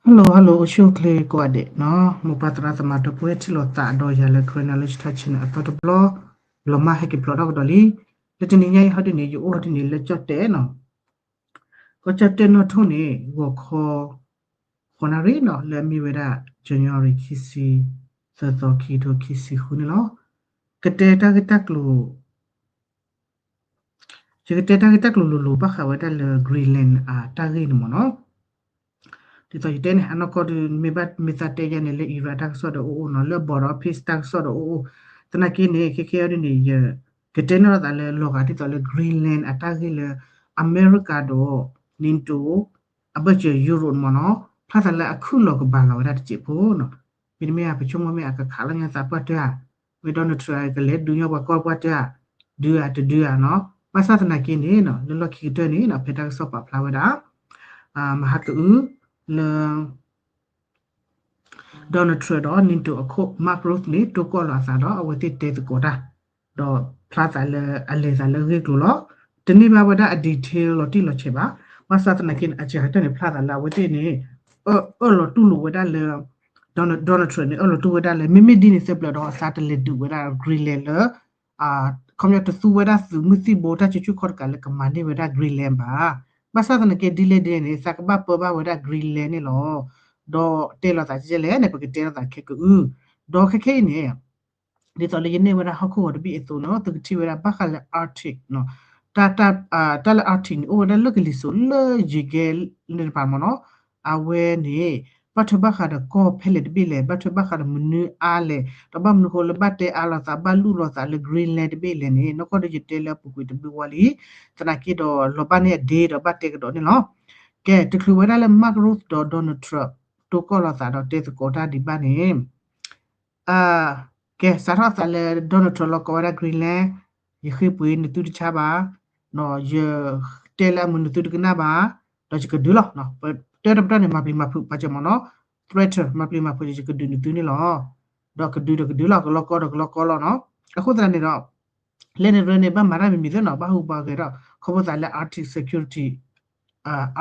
Hello hello အိၣ်ဆူၣ်အိၣ်ချ့ကိးဂၤဒဲးနီၤ, မိၢ်ပၢ်သရၣ်သမါဒီပုၢ်ဝဲၢ်ထံၣ်လိာ်သးဒီးယၤလၢ Karen Knowledge Talk Channel အသီတဘျီ, လီၤမၢ်ဟဲက့ၤဖျိးထီၣ်ကဒီးလံ. လၢတနံၤညါအံၤဟီဒ်န့ၣ် ယအိၣ်ဟီဒ်န့ၣ်လၢကၠီၣ်တဲၣ်နီၤ, ကီၢ်ကၠီၣ်တဲၣ်နီၣ်ထိၣ်န့ၣ် ဂီၤခီ ဃိးနၣ်ရံၣ်နီၤ လၢအမ့ၢ်ဝဲဒၣ် January ခံဆံသၢသီ ခံကထိခံဆံဃုန့ၣ်လီၤ. ကတဲတၢ်ဂ့ၢ်တၢ်ကျိၤ ယကတဲတၢ်ဂ့ၢ်တၢ်ကျိၤလိၤလိၤဘၣ်ဃးဝဲဒၣ်လၢ Greenland အတၢ်ဂ့ၢ်န့ၣ်မ့ၢ်နီၤ. ဒ်သိးယတဲန့ၣ် အနီၢ်ကီၢ်ဒုး မ့ၢ်ဘၣ်မ့ၢ်သးတဲယၤန့ၣ် လၢ Iran တၢ်ကစီၣ်ဒီးအိၣ်အိၣ်နီၤ, လၢ Border Peace တၢ်ကစီၣ်ဒီးအိၣ်အိၣ်, သနာ်က့န့ၣ် ခဲခဲအံၤဒ်န့ၣ် ယကတဲန့ၢ်လိာ်သးလၢလီၤဂာ်ဒ်သိးလၢ Greenland အတၢ်ဂ့ၢ်လၢ အမဲရကၤဒီး NATO အဘၢၣ်စၢၤ Europe မ့ၢ်နီၤ, ဖျါသးလၢအခုၣ်လီၤကဘၣ်လီၤဝဲဒၣ်တစဲးဖိနီၤ. မ့တမ့ၢ် ပဆိကမိၣ်မ့ၢ်အကခးလီၤညါသးပှၢ်တၢၢ်ဧါ, မ့ၢ် Donald Trump ကလဲၤဒုးညီပှၤကီၢ်ပှၢ်တၢၢ်ဧါ, ဒုးဧါတဒုးဧါနီၤ. ဘၣ်ဆၣ်သနာ်က့န့ၣ်နီၤ လၢလီၢ်ခံကတၢၢ်န့ၣ်နီၤ ဖဲတၢ်ကစီၣ်ပာ်ဖျါဝဲဒၣ် မဟါကအု လၢ Donald Trump ဒီး NATO အခိၣ် Mark Rutte န့ၣ် တိၢ်ကီၢ်လီၤအသးဒီး အဝဲသ့ၣ်တဲသကိးတၢ် ဒီးဖျါသးလၢအလဲၤသးလၢအဂ့ၢ်ကျိၤလီၤ. တန့ၢ်ဘၣ်ဝဲဒၣ်အ detail လီၤတံၢ်လီၤဆဲးဘၣ်. ဘၣ်ဆၣ်သနာ်က့န့ၣ် အစှၤကတၢၢ်န့ၣ် ဖျါသးလၢအဝဲသ့ၣ်န့ၣ် အၢၣ်လီၤတူၢ်လိာ်ဝဲဒၣ်လၢ Donald Trump န့ၣ် အၢၣ်လီၤတူၢ်ဝဲဒၣ်လၢ မ့မ့ၢ်ဒ်န့ၣ်သပှၢ်ဒီး သးတလဲၤဒုးဝဲဒၣ် Greenland လၢ ခီပညီတသူဝဲဒၣ်သုးမုၢ်သံၣ်ဘိတၢ်စုဆူၣ်ခီၣ်တကးလၢကမၤန့ၢ်ဝဲဒၣ် Greenland ဘၣ်. ဘၣ်ဆၣ်သနာ်က့ဒ်လဲၣ်ဒ်လဲၣ်န့ၣ် သးကဘၣ်ပၢဘၣ်ဝဲဒၣ် Greenland န့ၣ်လီၤ. ဒီးတဲလိာ်သးကဲလဲၣ်န့ၣ် ပကတဲလိာ်သးခဲကအု, ဒီးခဲခဲအံၤန့ၣ် ဒ်သိးလၢယန့ၢ်ဝဲဒၣ်ဟီၣ်ခိၣ်ဂီၤတဘ့ၣ်အသိးနီၤ သုကထံၣ်ဝဲဒၣ်ဘၣ်ဃးလၢ Arctic နီၤ, တၢ်လၢ Arctic န့ၣ် အိၣ်ဝဲဒၣ်လၢကလံၤစိးလၢယံၤကဲလၢတပၤမ့ၢ်နီၤ, အဝဲန့ၣ် ဘၣ်ထွဲဘၣ်ဃးဒီးကီၢ်ဖဲလဲၣ်တဘ့ၣ်လဲၣ်, ဘၣ်ထွဲဘၣ်ဃးဒီးမနုၤအါလဲၣ်, ဒီးဘၣ်မနုၤဃိလၢဘၣ်တဲအါလိာ်သး ဘၣ်လူၢ်လိာ်သးလၢ Greenland တဘ့ၣ်လဲၣ်န့ၣ် နီၢ်ကီၢ်ဒီးယတဲလၢအပူၤကွံာ်တဘျုးဝီလံ, သနာ်က့ဒီးလီၤဘၣ်န့ၢ်အဒ့ဒီးဘၣ်တဲကဒီးန့ၣ်လီၤ. ကဲ တချုးဝဲဒၣ်လၢ Mark Rutte ဒီး Donald Trump တိၢ်ကီၢ်လိာ်သးဒီးတဲသကိးတၢ်ဒံးဘၣ်န့ၣ် ကဲ စးထီၣ်သးလၢ Donald Trump လီၤကိးဝဲဒၣ် Greenland ယဃ့ပှ့ၤနသုတဆါဘၣ်, ယတဲလၢအမုာ်နသုတကနၣ်ဘၣ်, ဒီးယကဒုးလီၤ. ပတဲတပတီၢ်န့ၣ် မၤပျံၤမၤဖုးပာ်စၢၤမ့ၢ်နီၤ, threaten မၤပျံၤမၤဖုး ယကဒုးနသုန့ၣ်လီၤ. ဒီးကဒုးဒီးကဒုးလီၤ, ကလီကီဒီးကလီကီလီၤနီၤ. အဃိသတးန့ၣ်ဒီး လဲန့ၣ်ရဲန့ၣ် ဘၣ်မၤတၢ်မံၤမံၤသ့နီၤ, ဘၣ်ဟူးဘၣ်ဂဲၤဒီး ခီဖျိသးလၢ Arctic security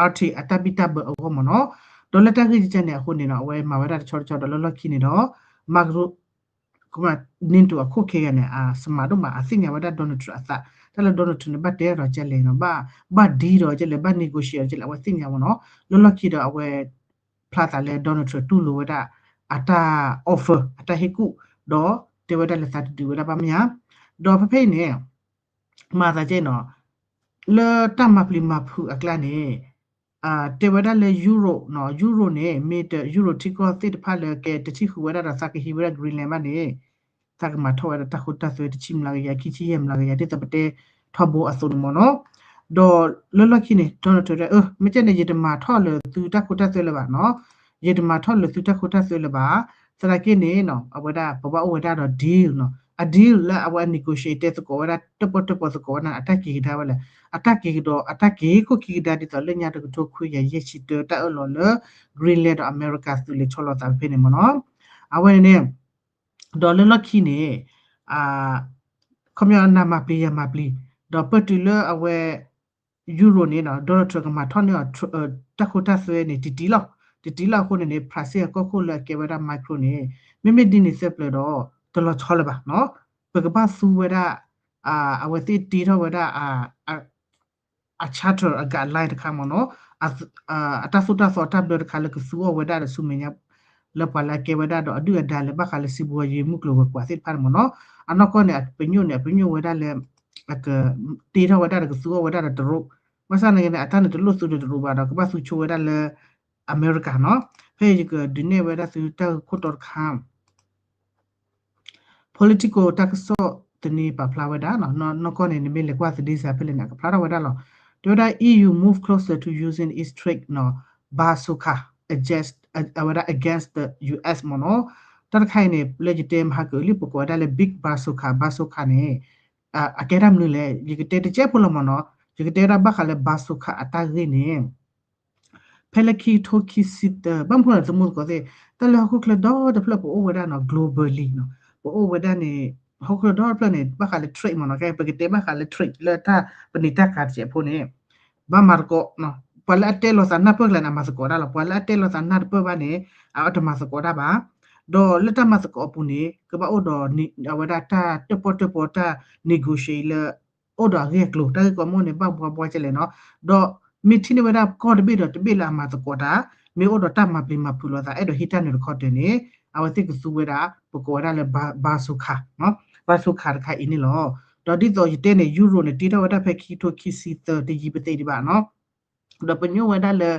Arctic အတၢ်ဘံၣ်တၢ်ဘၢအဂီၢ်မ့ၢ်နီၤ. ဒီးလၢတၢ်ဂ့ၢ်ကဲန့ၣ်အဃိန့ၣ်ဒီး အဝဲမၤဝဲဒၣ်တဆီတဆီဒီးလၢလီၢ်ခံန့ၣ်ဒီး Mark Rutte ကမၤ NATO အခိၣ်ခဲဂၤန့ၣ် အစမးဒိၣ်မး အသ့ၣ်ညါဝဲဒၣ် Donald Trump အသး, တၢ်လၢ Donald Trump န့ၣ် ဘၣ်တဲဒီးကဲလဲၣ်နီၤ, ဘၣ် deal ဒီးကဲလဲၣ်, ဘၣ် negotiate ဒီးကဲလဲၣ် အဝဲသ့ၣ်ညါမ့ၢ်နီၤ. လၢလီၢ်ခံဒီးအဝဲ ဖျါသးလၢ Donald Trump တူၢ်လိာ်ဝဲဒၣ် အတၢ် offer အတၢ်ဟ့ၣ်ကူၣ်, ဒီးတဲဝဲဒၣ်လၢသးတဒုးဝဲဒၣ်ဘၣ်မ့ၢ်ဧါ. ဒီးဖဲဖဲအံၤန့ၣ် မၤသးကဲနီၤ, လၢတၢ်မၤပျံၤမၤဖုးအကျါန့ၣ် တဲဝဲဒၣ်လၢ Europe နီၤ, Europe န့ၣ် မ့ၢ်တ Europe ထံကီၢ်သ့ၣ်တဖၣ်လၢကဲတထံၣ်ဃုာ်ဝဲဒၣ်ဒီးသးကဟံးဝဲဒၣ် Greenland ဘၣ်န့ၣ် သးကမၤထီၣ်ဝဲဒၣ်တၢ်ခိတၢ်သွဲတဆံမျးကယၤ ခံဆံယဲၢ်မျးကယၤ ဒ်သိးပတဲထီဘိအသိးန့ၣ်မ့ၢ်နီၤ. ဒီးလၢလီၢ်ခံန့ၣ် Donald Trump တဲ အၢ မ့ၢ်ကဲန့ၣ် ယတမၤထီၣ်လၢသုတၢ်ခိတၢ်သွဲလၢၤဘၣ်နီၤ, ယတမၤထီၣ်လၢသုတၢ်ခိတၢ်သွဲလၢၤဘၣ်. သနာ်က့န့ၣ် အဝဲဒၣ် ပဘၣ်အိၣ်ဝဲဒၣ်ဒီး deal နီၤ, အ deal လၢအဝဲအ negotiate တဲသကိးဝဲဒၣ် တၢၣ်ပီၣ်တၢၣ်ပီသကိးဝဲဒၣ် အတၢ်က့ၤကဒါဝဲလဲၣ်, အတၢ်က့ၤကဒီး အတၢ်က့ၤခိၣ်က့ၤကဒါဒ်သိးလၢညါတကထိခွံကယၤယဲၢ်ဆံတၢ တၢ်အၢၣ်လီၤလၢ Greenland ဒီး အမဲရကၤသုးလဲၤဆီလီၤသးဖဲန့ၣ်မ့ၢ်နီၤ. အဝဲန့ၣ်န့ၣ် ဒီးလၢလီၢ်ခံန့ၣ် ခီပညီနၤမၤပျံၤယၤမၤပျံၤ, ဒီးပၢၢ်တုၤလၢအဝဲ Europe န့ၣ် Donald Trump ကမၤထီၣ်န့ၢ်အီၤ တၢ်ခိတၢ်သွဲန့ၣ် တံၢ်တံၢ်လီၤ. တံၢ်တံၢ်လီၤအဃိန့ၣ်န့ၣ် ဖရၣ်စ့ၣ်အကီၢ်ခိၣ်လၢအကဲဝဲဒၣ် Macron န့ၣ် မ့မ့ၢ်ဒ်န့ၣ်သပှၢ်ဒီး တလီၤဆီလၢၤဘၣ်နီၤ. ပကဘၣ်သူဝဲဒၣ် အဝဲသ့ၣ်တ့ထီၣ်ဝဲဒၣ် အ charter အ guideline တခါမ့ၢ်နီၤ, အတၢ်သိၣ်တၢ်သီအတၢ်ဘျၢတခါလၢကသူအီၤဝဲဒၣ်ဒီးဆူမဲာ်ညါ လၢပှၤလၢအကဲဝဲဒၣ်ဒီးအဒုၣ်အဒါလၢဘၣ်ဃးလၢစံးဘှီယံၤမုၢ်ကျိၤဝဲၤကွာ်သ့ၣ်တဖၣ်န့ၣ်မ့ၢ်နီၤ. အနီၢ်ကီၢ်န့ၣ် အပညိၣ်န့ၣ် အပညိၣ်ဝဲဒၣ်လၢ ကတ့ထီၣ်ဝဲဒၣ်ဒီးကသူအီၤဝဲဒၣ်ဒီးတရူး, ဘၣ်ဆၣ်န့ၣ် အတၢ်န့ၣ်တလိၣ်သူဒီးတရူးဘၣ်ဒီး ကဘၣ်သူဆိဝဲဒၣ်လၢ အမဲရကၤနီၤ. ဖဲယကဒုးနဲၣ်ဝဲဒၣ်သုတၢ်ဂ့ၢ်ခိၣ်တီတခါ Politico တၢ်ကစီၣ်သန့ပာ်ဖျါဝဲဒၣ်နီၤ, နီၢ်ကီၢ်န့ၣ် နမ့ၢ်လဲၤကွၢ်သဒ့စးဖဲလဲၣ်န့ၣ် အကဖျါထီၣ်ဝဲဒၣ်လီၤ. တဲဝဲဒၣ် E U move closer to using its trade နီၤ bazooka against အဝဲဒၣ် against the U S မ့ၢ်နီၤ. တၢ်တခါအံၤန့ၣ် လၢယတဲမဟါကအုလံ ပကိးဝဲဒၣ်လၢ big bazooka, bazooka န့ၣ် အကဲတၢ်မနုၤလဲၣ်, ယကတဲတကဲဖိလီၤမ့ၢ်နီၤ. ယကတဲဝဲဒၣ်ဘၣ်ဃးလၢ bazooka အတၢ်ဂ့ၢ်န့ၣ် ဖဲလၢခံကထိခံဆံသၢ ဘၣ်မနုၤဃိလၢသမူသကိးသ့ၣ် တၢ်လၢဟီၣ်ခိၣ်ချၢဒီတဖျၢၣ်ပအိၣ်ဝဲဒၣ်နီၤ globally နီၤ, ပအိၣ်ဝဲဒၣ်န့ၣ် ဟီၣ်ခိၣ်ချၢဒီတဖျၢၣ်န့ၣ် ဘၣ်ဃးလၢ trade မ့ၢ်နီၤ, ခဲအံၤပကတဲဘၣ်ဃးလၢ trade လၢတၢ်ပနံာ်တၢ်ကၤတစဲးဖိန့ၣ် ဘၣ်မၤသကိးနီၤ ပှၤလၢအတဲလီၤသးနၢ်ပၢၢ်ကျါန့ၣ် အမၤသကိးတၢ်လီၤ. ပှၤလၢအတဲလီၤသးနၢ်တပၢၢ်ဘၣ်န့ၣ် အတမၤသကိးတၢ်ဘၣ်. ဒီးလၢတၢ်မၤသကိးအပူၤန့ၣ် ကဘၣ်အိၣ်ဒီးအဝဲဒၣ်တၢ်တၢၣ်ပီၣ်တၢၣ်ပီတၢ် negotiate လၢ အိၣ်ဒီးအဂ့ၢ်အကျိၤ တၢ်ဂ့ၢ်ကီမ့ၢ်န့ၣ် ဘၣ်ဘှါဘှါကလဲာ်နီၤ. ဒီးမ့ၢ်ထံၣ်န့ၢ်ဝဲဒၣ်ကီၢ်တဘ့ၣ်ဒီးတဘ့ၣ်လၢအမၤသကိးတၢ် မ့ၢ်အိၣ်ဒီးတၢ်မၤပျံၤမၤဖုးလိာ်သး အဲၣ်ဒိးဟ့ၣ်တၢ်န့ၣ်တခီတၢၤန့ၣ် အဝဲသ့ၣ်ကသူဝဲဒၣ် ပကိးဝဲဒၣ်လၢ ဘါစိခး ဘါစိခးတခါအံၤန့ၣ်လီၤ. ဒီးဒ်သိးယတဲန့ၣ် ယူရိၤန့ၣ် တ့ထီၣ်ဝဲဒၣ်ဖဲခံကထိခံဆံသၢ တယံာ်ပသ့ၣ်ဒံးဘၣ်နီၤ. ဒီးပညိၣ်ဝဲဒၣ်လၢ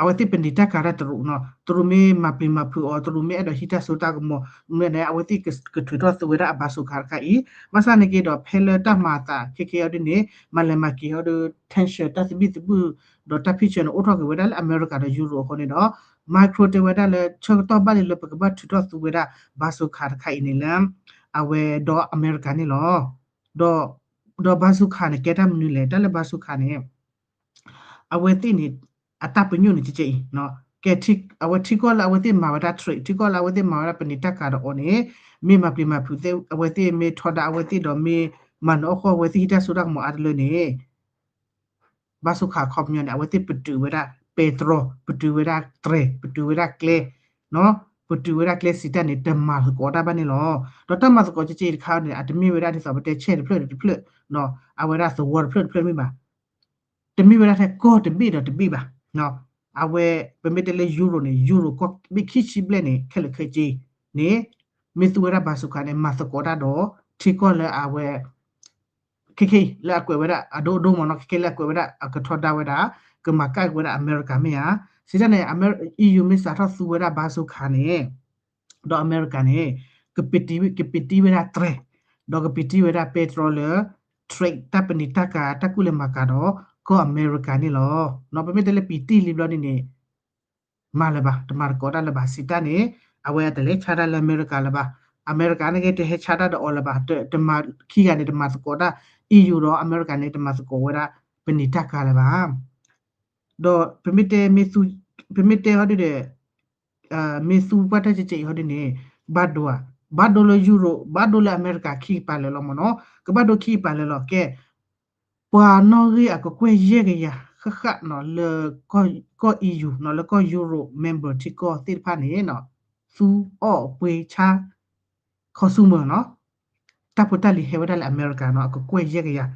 အဝဲသ့ၣ်ပနံာ်တၢ်ကၤတၢ်တရူးနီၤ, တရူးမ့ၢ်မၤပျံၤမၤဖုးအီၤ တရူးမ့ၢ်အဲၣ်ဒိးဟံးတၢ်စိတၢ်ကမီၤ မ့ၢ်န့ၣ် အဝဲသ့ၣ်ကထုးထီၣ်သူဝဲဒၣ်အဘါစိခးတခါအံၤ, ဘၣ်ဆၣ်န့ၣ်က့ဒီး ဖဲလၢတၢ်မၤအသးခဲခဲအံၤဒ်န့ၣ် မၤလဲၤမၤက့ၤအီၤဒီး tension တၢ်သဘံၣ်သဘုၣ် ဒီးတၢ်ဖံးဆၢန့ၣ် အိၣ်ထီၣ်က့ၤဝဲဒၣ်လၢအမဲရကၤဒီးယူရိၤအဃိန့ၣ်ဒီး Macron တဲဝဲဒၣ်လၢ ဆၢကတီၢ်ဘၣ်လံလၢပကဘၣ်ထုးထီၣ်သူဝဲဒၣ် ဘါစိခးတခါအံၤန့ၣ်လၢ အဝဲဒီးအမဲရကၤန့ၣ်လီၤ. ဒီး ဒီးဘါစိခးန့ၣ် ကဲတၢ်မနုၤလဲၣ်, တၢ်လၢဘါစိခးန့ၣ် အဝဲသ့ၣ်န့ၣ် အတၢ်ပညိၣ်န့ၣ် ကဲကဲအံၤ, ကဲ အဝဲထံကီၢ်လၢအဝဲသ့ၣ်မၤဝဲဒၣ် trade ထံကီၢ်လၢအဝဲသ့ၣ်မၤဝဲဒၣ်ပနံာ်တၢ်ကၤဒီးအီၤန့ၣ် မ့ၢ်မၤပျံၤမၤဖုးသ့ၣ် အဝဲသ့ၣ်မ့ၢ်ထီဒါအဝဲသ့ၣ်ဒီးမ့ၢ်မၤနၢၤအီၣ်ဃီ အဝဲသ့ၣ်ဟံးတၢ်စိတၢ်ကမီၤအါတလၢန့ၣ် ဘါစိခးအခီပညီန့ၣ် အဝဲသ့ၣ်ပတုာ်ဝဲဒၣ် ပဲတြီ ပတုာ်ဝဲဒၣ်တြဲၤ ပတုာ်ဝဲဒၣ်ကျဲ ပတုာ်ဝဲဒၣ်ကျဲစံးတၢ်န့ၣ် တမၤသကိးတၢ်ဘၣ်န့ၣ်လီၤ. ဒီးတၢ်မၤသကိးကဲကဲအံၤတခါန့ၣ် အတမ့ၢ်ဝဲဒၣ်ဒ်သိးပတဲဆဲးတဖျၢၣ်တဖျၢၣ် အဝဲဒၣ်သဝီတဖျၢၣ်တဖျၢၣ်မ့ၢ်ဘၣ် တမ့ၢ်ဝဲဒၣ်ထဲကီၢ်တဘ့ၣ်ဒီးတဘ့ၣ်ဘၣ်. အဝဲ ပမ့ၢ်တဲလၢယူရိၤန့ၣ် ယူရိၤကီၢ်ဘ့ၣ်ခံဆံဘျဲၣ်န့ၣ် ခဲလၢာ်ခဲဆ့န့ၣ် မ့ၢ်သူဝဲဒၣ်ဘါစိခးန့ၣ် မၤသကိးတၢ်ဒီး ထံကီၢ်လၢအဝဲ ခဲခဲအံၤ လၢအကွဲးဝဲဒၣ်အဒိအဒိမ့ၢ်နီၤ ခဲခဲလၢအကွဲးဝဲဒၣ်အကထီဒါဝဲဒၣ် ကမၤကၣ်က့ၤဝဲဒၣ်အမဲရကၤမ့ၢ်ဧါ. စံးတၢ်န့ၣ် EU မ့ၢ်စးထီၣ်သူဝဲဒၣ်ဘါစိခးန့ၣ် ဒီးအမဲရကၤန့ၣ် ကပံးတံၢ်ဝဲဒၣ်တြဲၤ ဒီးကပံးတံၢ်ဝဲဒၣ်ပဲတြီလၢ trade တၢ်ပနံာ်တၢ်ကၤ တၢ်ကူၣ်လဲၤမၤကၤဒီး ကီၢ်အမဲရကၤန့ၣ်လီၤ. ပမ့ၢ်တဲလၢပံးတံၢ်လံဘျီန့ၣ်န့ၣ် မၤလၢၤဘၣ် တမၤသကိးတၢ်လၢၤဘၣ် စံးတၢ်န့ၣ် အဝဲတလဲၤဆါတၢ်လၢအမဲရကၤလၢၤဘၣ်. အမဲရကၤန့ၣ်က့ တဟဲဆါတၢ်ဒီးအီၤလၢၤဘၣ် တမၤခံဂၤန့ၣ် တမၤသကိးတၢ် EU ဒီးအမဲရကၤန့ၣ် တမၤသကိးဝဲဒၣ် ပနံာ်တၢ်ကၤလၢၤဘၣ်. ဒီး ပမ့ၢ်တဲဟီဒ်ဒီး မ့ၢ်သူပှၢ်တၢ်ကဲကဲအံၤဟီဒ်န့ၣ် ဘၣ်ဒိဧါ, ဘၣ်ဒိလၢယူရိၤ ဘၣ်ဒိလၢအမဲရကၤခံကပၤလၢာ်လီၤမ့ၢ်နီၤ, ကဘၣ်ဒိခံကပၤလၢာ်လီၤ. ကဲ ပှၤနီၣ်ဂံၢ်အကကွဲၢ်ယဲၢ်ကယၤ ဃၣ်ဃၣ်နီၤ လၢ ကီၢ် EU နီၤ လၢကီၢ်ယူရိၤ member ထံကီၢ်သ့ၣ်တဖၣ်န့ၣ် သူအီၣ်ပှ့ၤဆါ consumer နီၤ တၢ်ဖိတၢ်လံၤဟဲဝဲဒၣ်လၢအမဲရကၤနီၤ အကကွဲၢ်ယဲၢ်ကယၤ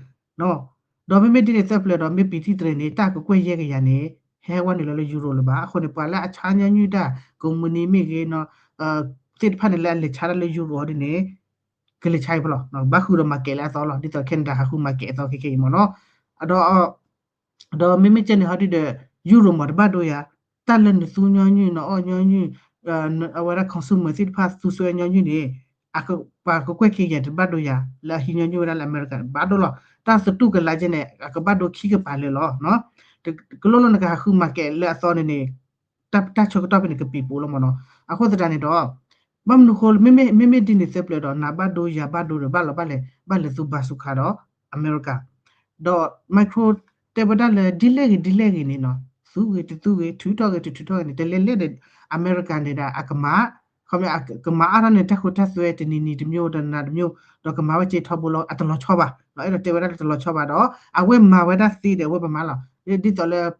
ဒီးမ့မ့ၢ်ဒ်န့ၣ်သၢပျၢၤဒီး မ့ၢ်ပံးတံၢ်တြဲၤန့ၣ် တၢ်ကကွဲၢ်ယဲၢ်ကယၤန့ၣ် ဟဲဝဲနုာ်လီၤလၢယူရိၤလၢၤဘၣ်. အဃိန့ၣ် ပှၤလၢအဆါညီနုၢ်တၢ် ကိးမုၢ်နံၤမ့ၢ်ဂ့ၤနီၤ သ့ၣ်တဖၣ်န့ၣ်လၢအလဲၤဆါတၢ်လၢယူရိၤဟီဒ်န့ၣ် ကလဲၤဆါအံၤဖဲလီၤ ဘၣ်ဃုာ်ဒီး market လၢအသီလီၤ. ဒ်သိး Canada ဟးဃု market အသီခဲခဲအံၤမ့ၢ်နီၤ ဒီး ဒီးမ့မ့ၢ်ကဲန့ၣ်ဟီဒ်ဒီး ယူရိၤမ့ၢ်တဘၣ်ဒိယၤ တၢ်လၢနသူညီနုၢ် နအီၣ်ညီနုၢ် အဝဲဒၣ် consumer သ့ၣ်တဖၣ်သူစွဲညီနုၢ်န့ၣ် ပှၤကကွဲၢ်ခံကယၤတဘၣ်ဒိယၤ လၢအဟံးညီနုၢ်ဝဲဒၣ်လၢအမဲရကၤ ဘၣ်ဒိလီၤ. တၢ်သတူၢ်ကလာ်ကဲန့ၣ် အကဘၣ်ဒိခံကပၤလၢာ်လီၤ. ကလိၣ်လၢနကဟးဃု market လၢအသီန့ၣ်န့ၣ် တၢ်ဆၢကတီၢ်ဖဲန့ၣ် ကပံာ်ပူၤလီၤမ့ၢ်နီၤ. အဃိသတးန့ၣ်ဒီး ဘၣ်မနုၤဃိ မ့မ့ၢ်ဒ်န့ၣ်သၢပျၢၤဒီး နၤဘၣ်ဒိယၤဘၣ်ဒိဒီး ဘၣ်လီၤဘၣ်လဲၤ ဘၣ်လဲၤသူဘါစိခးဒီးအမဲရကၤ ဒီး Macron တဲဝဲဒၣ်လၢဒ်လဲၣ်ဂ့ၤဒ်လဲၣ်ဂ့ၤန့ၣ်နီၤ သူဂ့ၤတသူဂ့ၤ ထုးထီၣ်ဂ့ၤတထုးထီၣ်ဂ့ၤန့ၣ် တလဲၤလဲၤဒီး အမဲရကၤန့ၣ်ဒီး အကမၤ ကမၤအါထီၣ်န့ၣ် တၢ်ဃိတၢ်သွဲတနံၤနံၤတမျိုး တနၤတမျိုး ဒီးကမၤဝဲက့ထီဘိလီၤ အတလီၤဆီဘၣ် အဲၣ်ဒိးတဲဝဲဒၣ်လၢတလီၤဆီဘၣ်ဒီး အဝဲမၤဝဲဒၣ်သ့ဒီး အဝဲပမၤလီၤ ဒ်သိးလၢ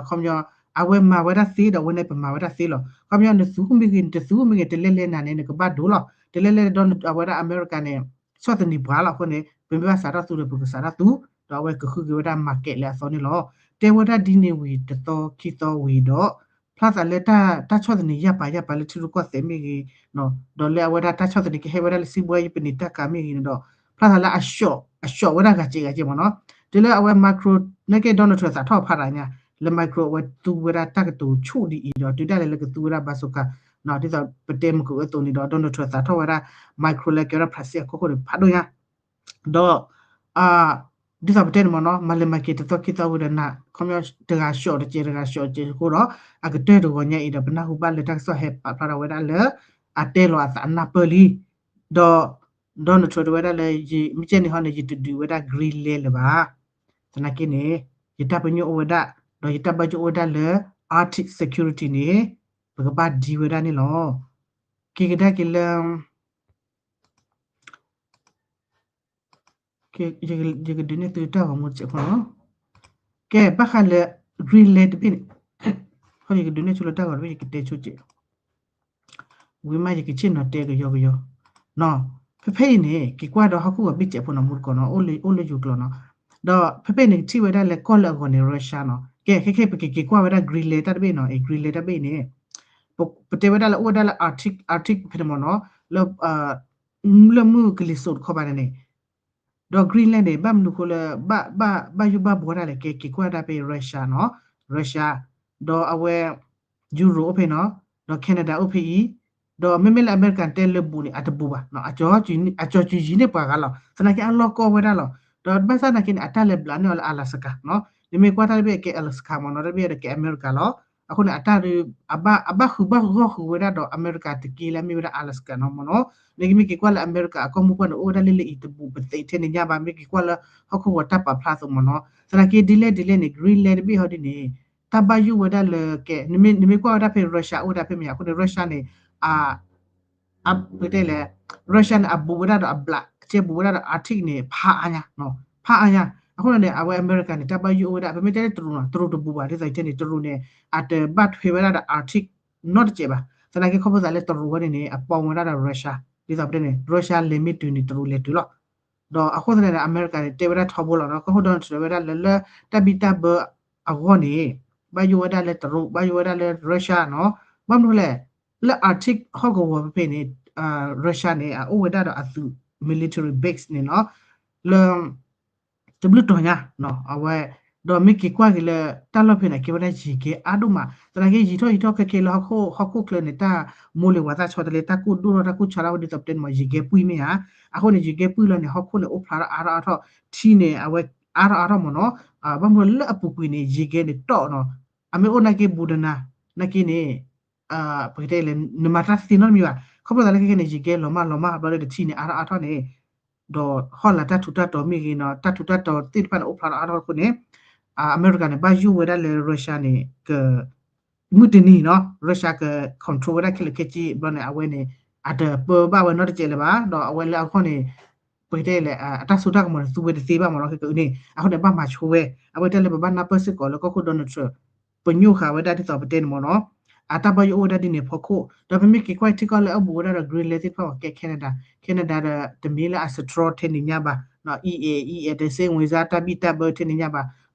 ခီပညီ အဝဲမၤဝဲဒၣ်သ့ဒီး အဝဲန့ၣ်ပမၤဝဲဒၣ်သ့လီၤ. ခီပညီ နသူမ့ၢ်ဂ့ၤ နတသူမ့ၢ်ဂ့ၤ တလဲၤလဲၤနၤန့ၣ် နကဘၣ်ဒိလီၤ. တလဲၤလဲၤဒီး အဝဲဒၣ်အမဲရကၤန့ၣ် ဆီၣ်သနံးပှၤလီၤ. အဃိန့ၣ် ပမ့ၢ်ဘၣ်စးထီၣ်သူဒီး ပကစးထီၣ်သူ ဒီးအဝဲကဃုက့ၤဝဲဒၣ် market လၢအသီန့ၣ်လီၤ. တဲဝဲဒၣ်ဒ်န့ၣ်ဝံၤတသီခံသီဝံၤဒီး ဖျါသးလၢတၢ်ဆီၣ်သနံးယၢ်ပာ်ယၢ်ပာ်လၢထံရူၢ်ကီၢ်သဲးမ့ၢ်ဂ့ၤ ဒီးလၢအဝဲဒၣ်တၢ်ဆီၣ်သနံးကဟဲဝဲဒၣ်လၢစံးဘှါယံၤပနံာ်တၢ်ကၤမ့ၢ်ဂ့ၤန့ၣ်ဒီး ဖျါသးလၢအ short အ short ဝဲဒၣ်ဂၤစဲးဂၤစဲးမ့ၢ်နီၤ. တုၤလၢအဝဲ Macron နာ်က့ Donald Trump သးထီၣ်ဖးဒၣ်ညါ လၢ Macron အဝဲသူဝဲဒၣ်တၢ်ကတိၤဆူၣ်ဒ်အံၤဒီး တုၤဒၣ်လဲာ်လၢကသူဝဲဒၣ်ဘါစိခး ဒ်သိးပတဲမုၢ်ကအိၣ်အသိးန့ၣ်ဒီး Donald Trump သးထီၣ်ဝဲဒၣ် Macron လၢကဲဝဲဒၣ် ဖရၣ်စ့ၣ်အကီၢ်ခိၣ်န့ၣ် ဖးဒိၣ်ညါ ဒီး ဒ်သိးပတဲန့ၣ်မ့ၢ်နီၤ မၤလဲၤမၤက့ၤတသီခံသီဝံၤဒီးနၤ ခီပညီတဂၤ short တကဲး တဂၤ short တကဲးအဃိဒီး အကတၢၢ်တဂီၤညါအံၤဒီး ပနၢ်ဟူဘၣ်လၢတၢ်ကစီၣ်ဟဲပာ်ဖျါထီၣ်ဝဲဒၣ်လၢ အတဲလီၤအသးအနၢ်ပၢၢ်လံ ဒီး Donald Trump တဲဝဲဒၣ်လၢ မ့ၢ်ကဲန့ၣ်ဟီန့ၣ် ယတဒုးဝဲဒၣ် Greenland လၢၤဘၣ်. သနာ်က့န့ၣ် ယတၢ်ပညိၣ်အိၣ်ဝဲဒၣ် ဒီးယတၢ်ဘၣ်ယိၣ်အိၣ်ဝဲဒၣ်လၢ Arctic security န့ၣ် ပကဘၣ်ဒံဝဲဒၣ်န့ၣ်လီၤ. က့ၤကဒါက့ၤလၢ ယကဒုးန့ၢ်သုတၢ်ဂီၤမူတစဲးဖိနီၤ. ကဲ ဘၣ်ဃးလၢ Greenland တဘ့ၣ်န့ၣ်, ယကဒုးနဲၣ်ဆိလၢတၢ်ဂီၤတဘ့ၣ် ယကတဲဆိကဲး ဝံၤမး ယကဆ့ၣ်နီၤတဲကယီကယီ, ဖဲဖဲအံၤန့ၣ် က့ၤကွၢ်ဒီးဟီၣ်ခိၣ်ဂီၤဘ့ၣ်စဲးဖိနီၤ မူတကိးနီၤ အိၣ်လၢယိၤကျိာ်နီၤ, ဒီးဖဲဖဲအံၤန့ၣ် ကထံၣ်ဝဲဒၣ်လၢကီၢ်လၢအဂီၢ်န့ၣ် Russia နီၤ, ကဲ ခဲခဲ ပကက့ၤကွၢ်ဝဲဒၣ် Greenland တၢ်တဘ့ၣ်နီၤ, အံၤ Greenland တၢ်တဘ့ၣ်န့ၣ် ပတဲဝဲဒၣ်လၢအိၣ်ဝဲဒၣ်လၢ Arctic, Arctic ဖဲန့ၣ်မ့ၢ်နီၤ, လၢ လၢမုၢ်ကလံၤစိးတခီဘၣ်န့ၣ်န့ၣ်, ဒီး Greenland န့ၣ် ဘၣ်မနုၤဃိလၢ ဘၣ် ဘၣ် ဘၣ်ယိၣ်ဘၣ်ဘှီတၢ်လဲၣ် ကဲ က့ၤကွၢ်ဒၣ်ဖဲ Russia နီၤ, Russia, ဒီးအဝဲ Europe အိၣ်ဖဲနီၤ, ဒီး Canada အိၣ်ဖဲအံၤ, ဒီးမ့မ့ၢ်လၢအမဲရကၤတဲလၢဘူးန့ၣ် အတဘူးဘၣ်, အကၠီၤစုၤယံၤန့ၢ်ပှၤဂၤလီၤ, သနာ်က့အလီၢ်ကီၢ်ဝဲဒၣ်လီၤ, ဒီးဘၣ်ဆၣ်သနာ်က့န့ၣ် အတၢ်လဲၤဘျးန့ၢ်အီၤလၢ Alaska နီၤ, နမ့ၢ်ကွၢ်တၢ်တဘ့ၣ်ကဲ Alaska မ့ၢ်နီၤ, တၢ်တဘ့ၣ်ဒီးကဲအမဲရကၤလီၤ, အဃိန့ၣ် အတၢ် အဘၣ် အဘၣ်ဃုာ်ဘၣ်ဂီၢ်ဃုာ်ဝဲဒၣ်ဒီးအမဲရကၤတက့ၢ်လၢအမ့ၢ်ဝဲဒၣ် Alaska နီၤမ့ၢ်နီၤ, နကမ့ၢ်က့ၤကွၢ်လၢအမဲရကၤအကီၢ်မူပှၢ်န့ၣ် အိၣ်ဝဲဒၣ်လၢလၢအံၤတဘူးပသ့ထဲန့ၣ်ညါဘၣ်, မ့ၢ်က့ၤကွၢ်လၢဟီၣ်ခိၣ်ဂီၤတၢ်ပာ်ဖျါအသိးမ့ၢ်နီၤ, သနာ်က့ဒ်လဲၣ်ဒ်လဲၣ်န့ၣ် Greenland တဘ့ၣ်ဟီဒ်န့ၣ် တၢ်ဘၣ်ယိၣ်ဝဲဒၣ်လၢကဲ နမ့ၢ်ကွၢ်ဝဲဒၣ်ဖဲ Russia အိၣ်ဝဲဒၣ်ဖဲမ့ၢ်အဃိန့ၣ် Russia န့ၣ် အ ပတဲလဲၣ် Russia န့ၣ် အဘူးဝဲဒၣ်ဒီးအဘျး ကဲဘူးဝဲဒၣ်ဒီး Arctic န့ၣ် ဖးအါညါ, ဖးအါညါ, အဃိန့ၣ် အဝဲအမဲရကၤန့ၣ် တၢ်ဘၣ်ယိၣ်အိၣ်ဝဲဒၣ် ပမ့ၢ်တဲလၢတရူးနီၤ, တရူးတဘူးဘၣ် ဒ်သိးယတဲန့ၣ် တရူးန့ၣ် အတဘၣ်ထွဲဝဲဒၣ်ဒီး Arctic နီတစဲးဘၣ်, သနာ်က့ခီဖျိသးလၢတရူးဝဲန့ၣ်န့ၣ် အပိာ်ဝဲဒၣ်ဒီး Russia, ဒ်သိးပတဲန့ၣ် Russia လဲၤမ့ၢ်တုၤန့ၣ် တရူးလဲၤတုၤလီၤ, ဒီးအဃိသတးန့ၣ် အမဲရကၤန့ၣ် တဲဝဲဒၣ်ထီဘိလီၤနီၤ, ကီၢ်ခိၣ် Donald Trump တဲဝဲဒၣ်လၢ လၢတၢ်ဘံၣ်တၢ်ဘၢအဂီၢ်န့ၣ် ဘၣ်ယိၣ်ဝဲဒၣ်လၢတရူး ဘၣ်ယိၣ်ဝဲဒၣ်လၢ Russia နီၤ, ဘၣ်မနုၤလဲၣ် လၢ Arctic ဟီၣ်ကဝီၤဖဲဖဲန့ၣ် Russia န့ၣ် အအိၣ်ဝဲဒၣ်ဒီးအသုး military base န့ၣ်နီၤ, လၢ တဘျုးတီၤညါ အဝဲ ဒီးမ့ၢ်က့ၤကွၢ်က့ၤလၢတၢ်လီၢ်ဖဲန့ၣ် ကဲဝဲဒၣ်ယံၤကဲအါဒိၣ်မး, သနာ်က့ယံာ်ထီၣ်ယံာ်ထီၣ်ခဲခဲလၢဟီၣ်ခိၣ်ချၢန့ၣ် တၢ်မိၢ်လ့ၤဝၤသၣ်ဆီတလဲ တၢ်ကိၢ်ဒိၣ်ထီၣ် တၢ်ကိၢ်ဆါထီၣ်ဝဲဒ်သိးပတဲန့ၣ်မ့ၢ် ယံၤကဲပှံၢ်မ့ၢ်ဧါ, အဃိန့ၣ် ယံၤကဲပှံၢ်လီၤန့ၣ် ဟီၣ်ခိၣ်န့ၣ် အိၣ်ဖျါထီၣ်အါထီၣ်အါထီၣ် ထံန့ၣ် အဝဲအါထီၣ်အါထီၣ်မ့ၢ်နီၤ, ဘၣ်မနုၤလၢအပူၤကွံာ်န့ၣ် ယံၤကဲန့ၣ်တီၣ်နီၤ, အမ့ၢ်အိၣ်နာ်က့ဘူးတနၤ နာ်က့န့ၣ် ပကတဲလဲၣ် နမၤတၢ်သ့နီတမံၤဘၣ်, ခီဖျိသးလၢခဲခဲန့ၣ် ယံၤကဲလီၤမၢ်လီၤမၢ် ဘျီဒီးတထံၣ်န့ၣ် အါထီၣ်အါထီၣ်န့ၣ် ဒီးဟီၣ်လာ်တၢ်ထူးတၢ်တီၤမ့ၢ်ဂ့ၤနီၤ တၢ်ထူးတၢ်တီၤသ့ၣ်တဖၣ်န့ၣ် အိၣ်ဖျါထီၣ်အါထီၣ်အဃိန့ၣ် အမဲရကၤန့ၣ် ဘၣ်ယိၣ်ဝဲဒၣ်လၢ Russia န့ၣ် က မုၢ်တနံၤနီၤ Russia က control ဝဲဒၣ်ခဲလၢာ်ခဲဆ့ ဘျီန့ၣ် အဝဲန့ၣ် အတပၢဘၣ်ဝဲနီတစဲးလၢၤဘၣ် ဒီးအဝဲလၢအဂီၢ်န့ၣ် ပကတဲလဲၣ် အတၢ်စိတၢ်ကမီၤန့ၣ် သူဝဲတသ့ဘၣ်မ့ၢ်နီၤ ခဲကန့ၣ် အဃိန့ၣ် ဘၣ်မၤဆိဝဲ အဝဲတဲလၢပဘၣ်နၢ်ပၢၢ်စ့ၢ်ကီးလၢကီၢ်ခိၣ် Donald Trump ပညိၣ်ဃာ်ဝဲဒၣ်ဒ်သိးပတဲန့ၣ်မ့ၢ်နီၤ အတၢ်ဘၣ်ယိၣ်အိၣ်ဝဲဒၣ်ဒ်န့ၣ်အဖီခိၣ် ဒီးပမ့ၢ်က့ၤကွၢ်ထံကီၢ်လၢအဘူးဝဲဒၣ်ဒီး Greenland သ့ၣ်တဖၣ်အဂီၢ်ကဲ Canada, Canada ဒီးတမ့ၢ်လၢအ strong ထဲန့ၣ်ညါဘၣ်, အံၤအဲၣ်အံၤအဲၣ် တစ့ဝ့ၤစါ တၢ်ဘံၣ်တၢ်ဘၢထဲန့ၣ်ညါဘၣ်,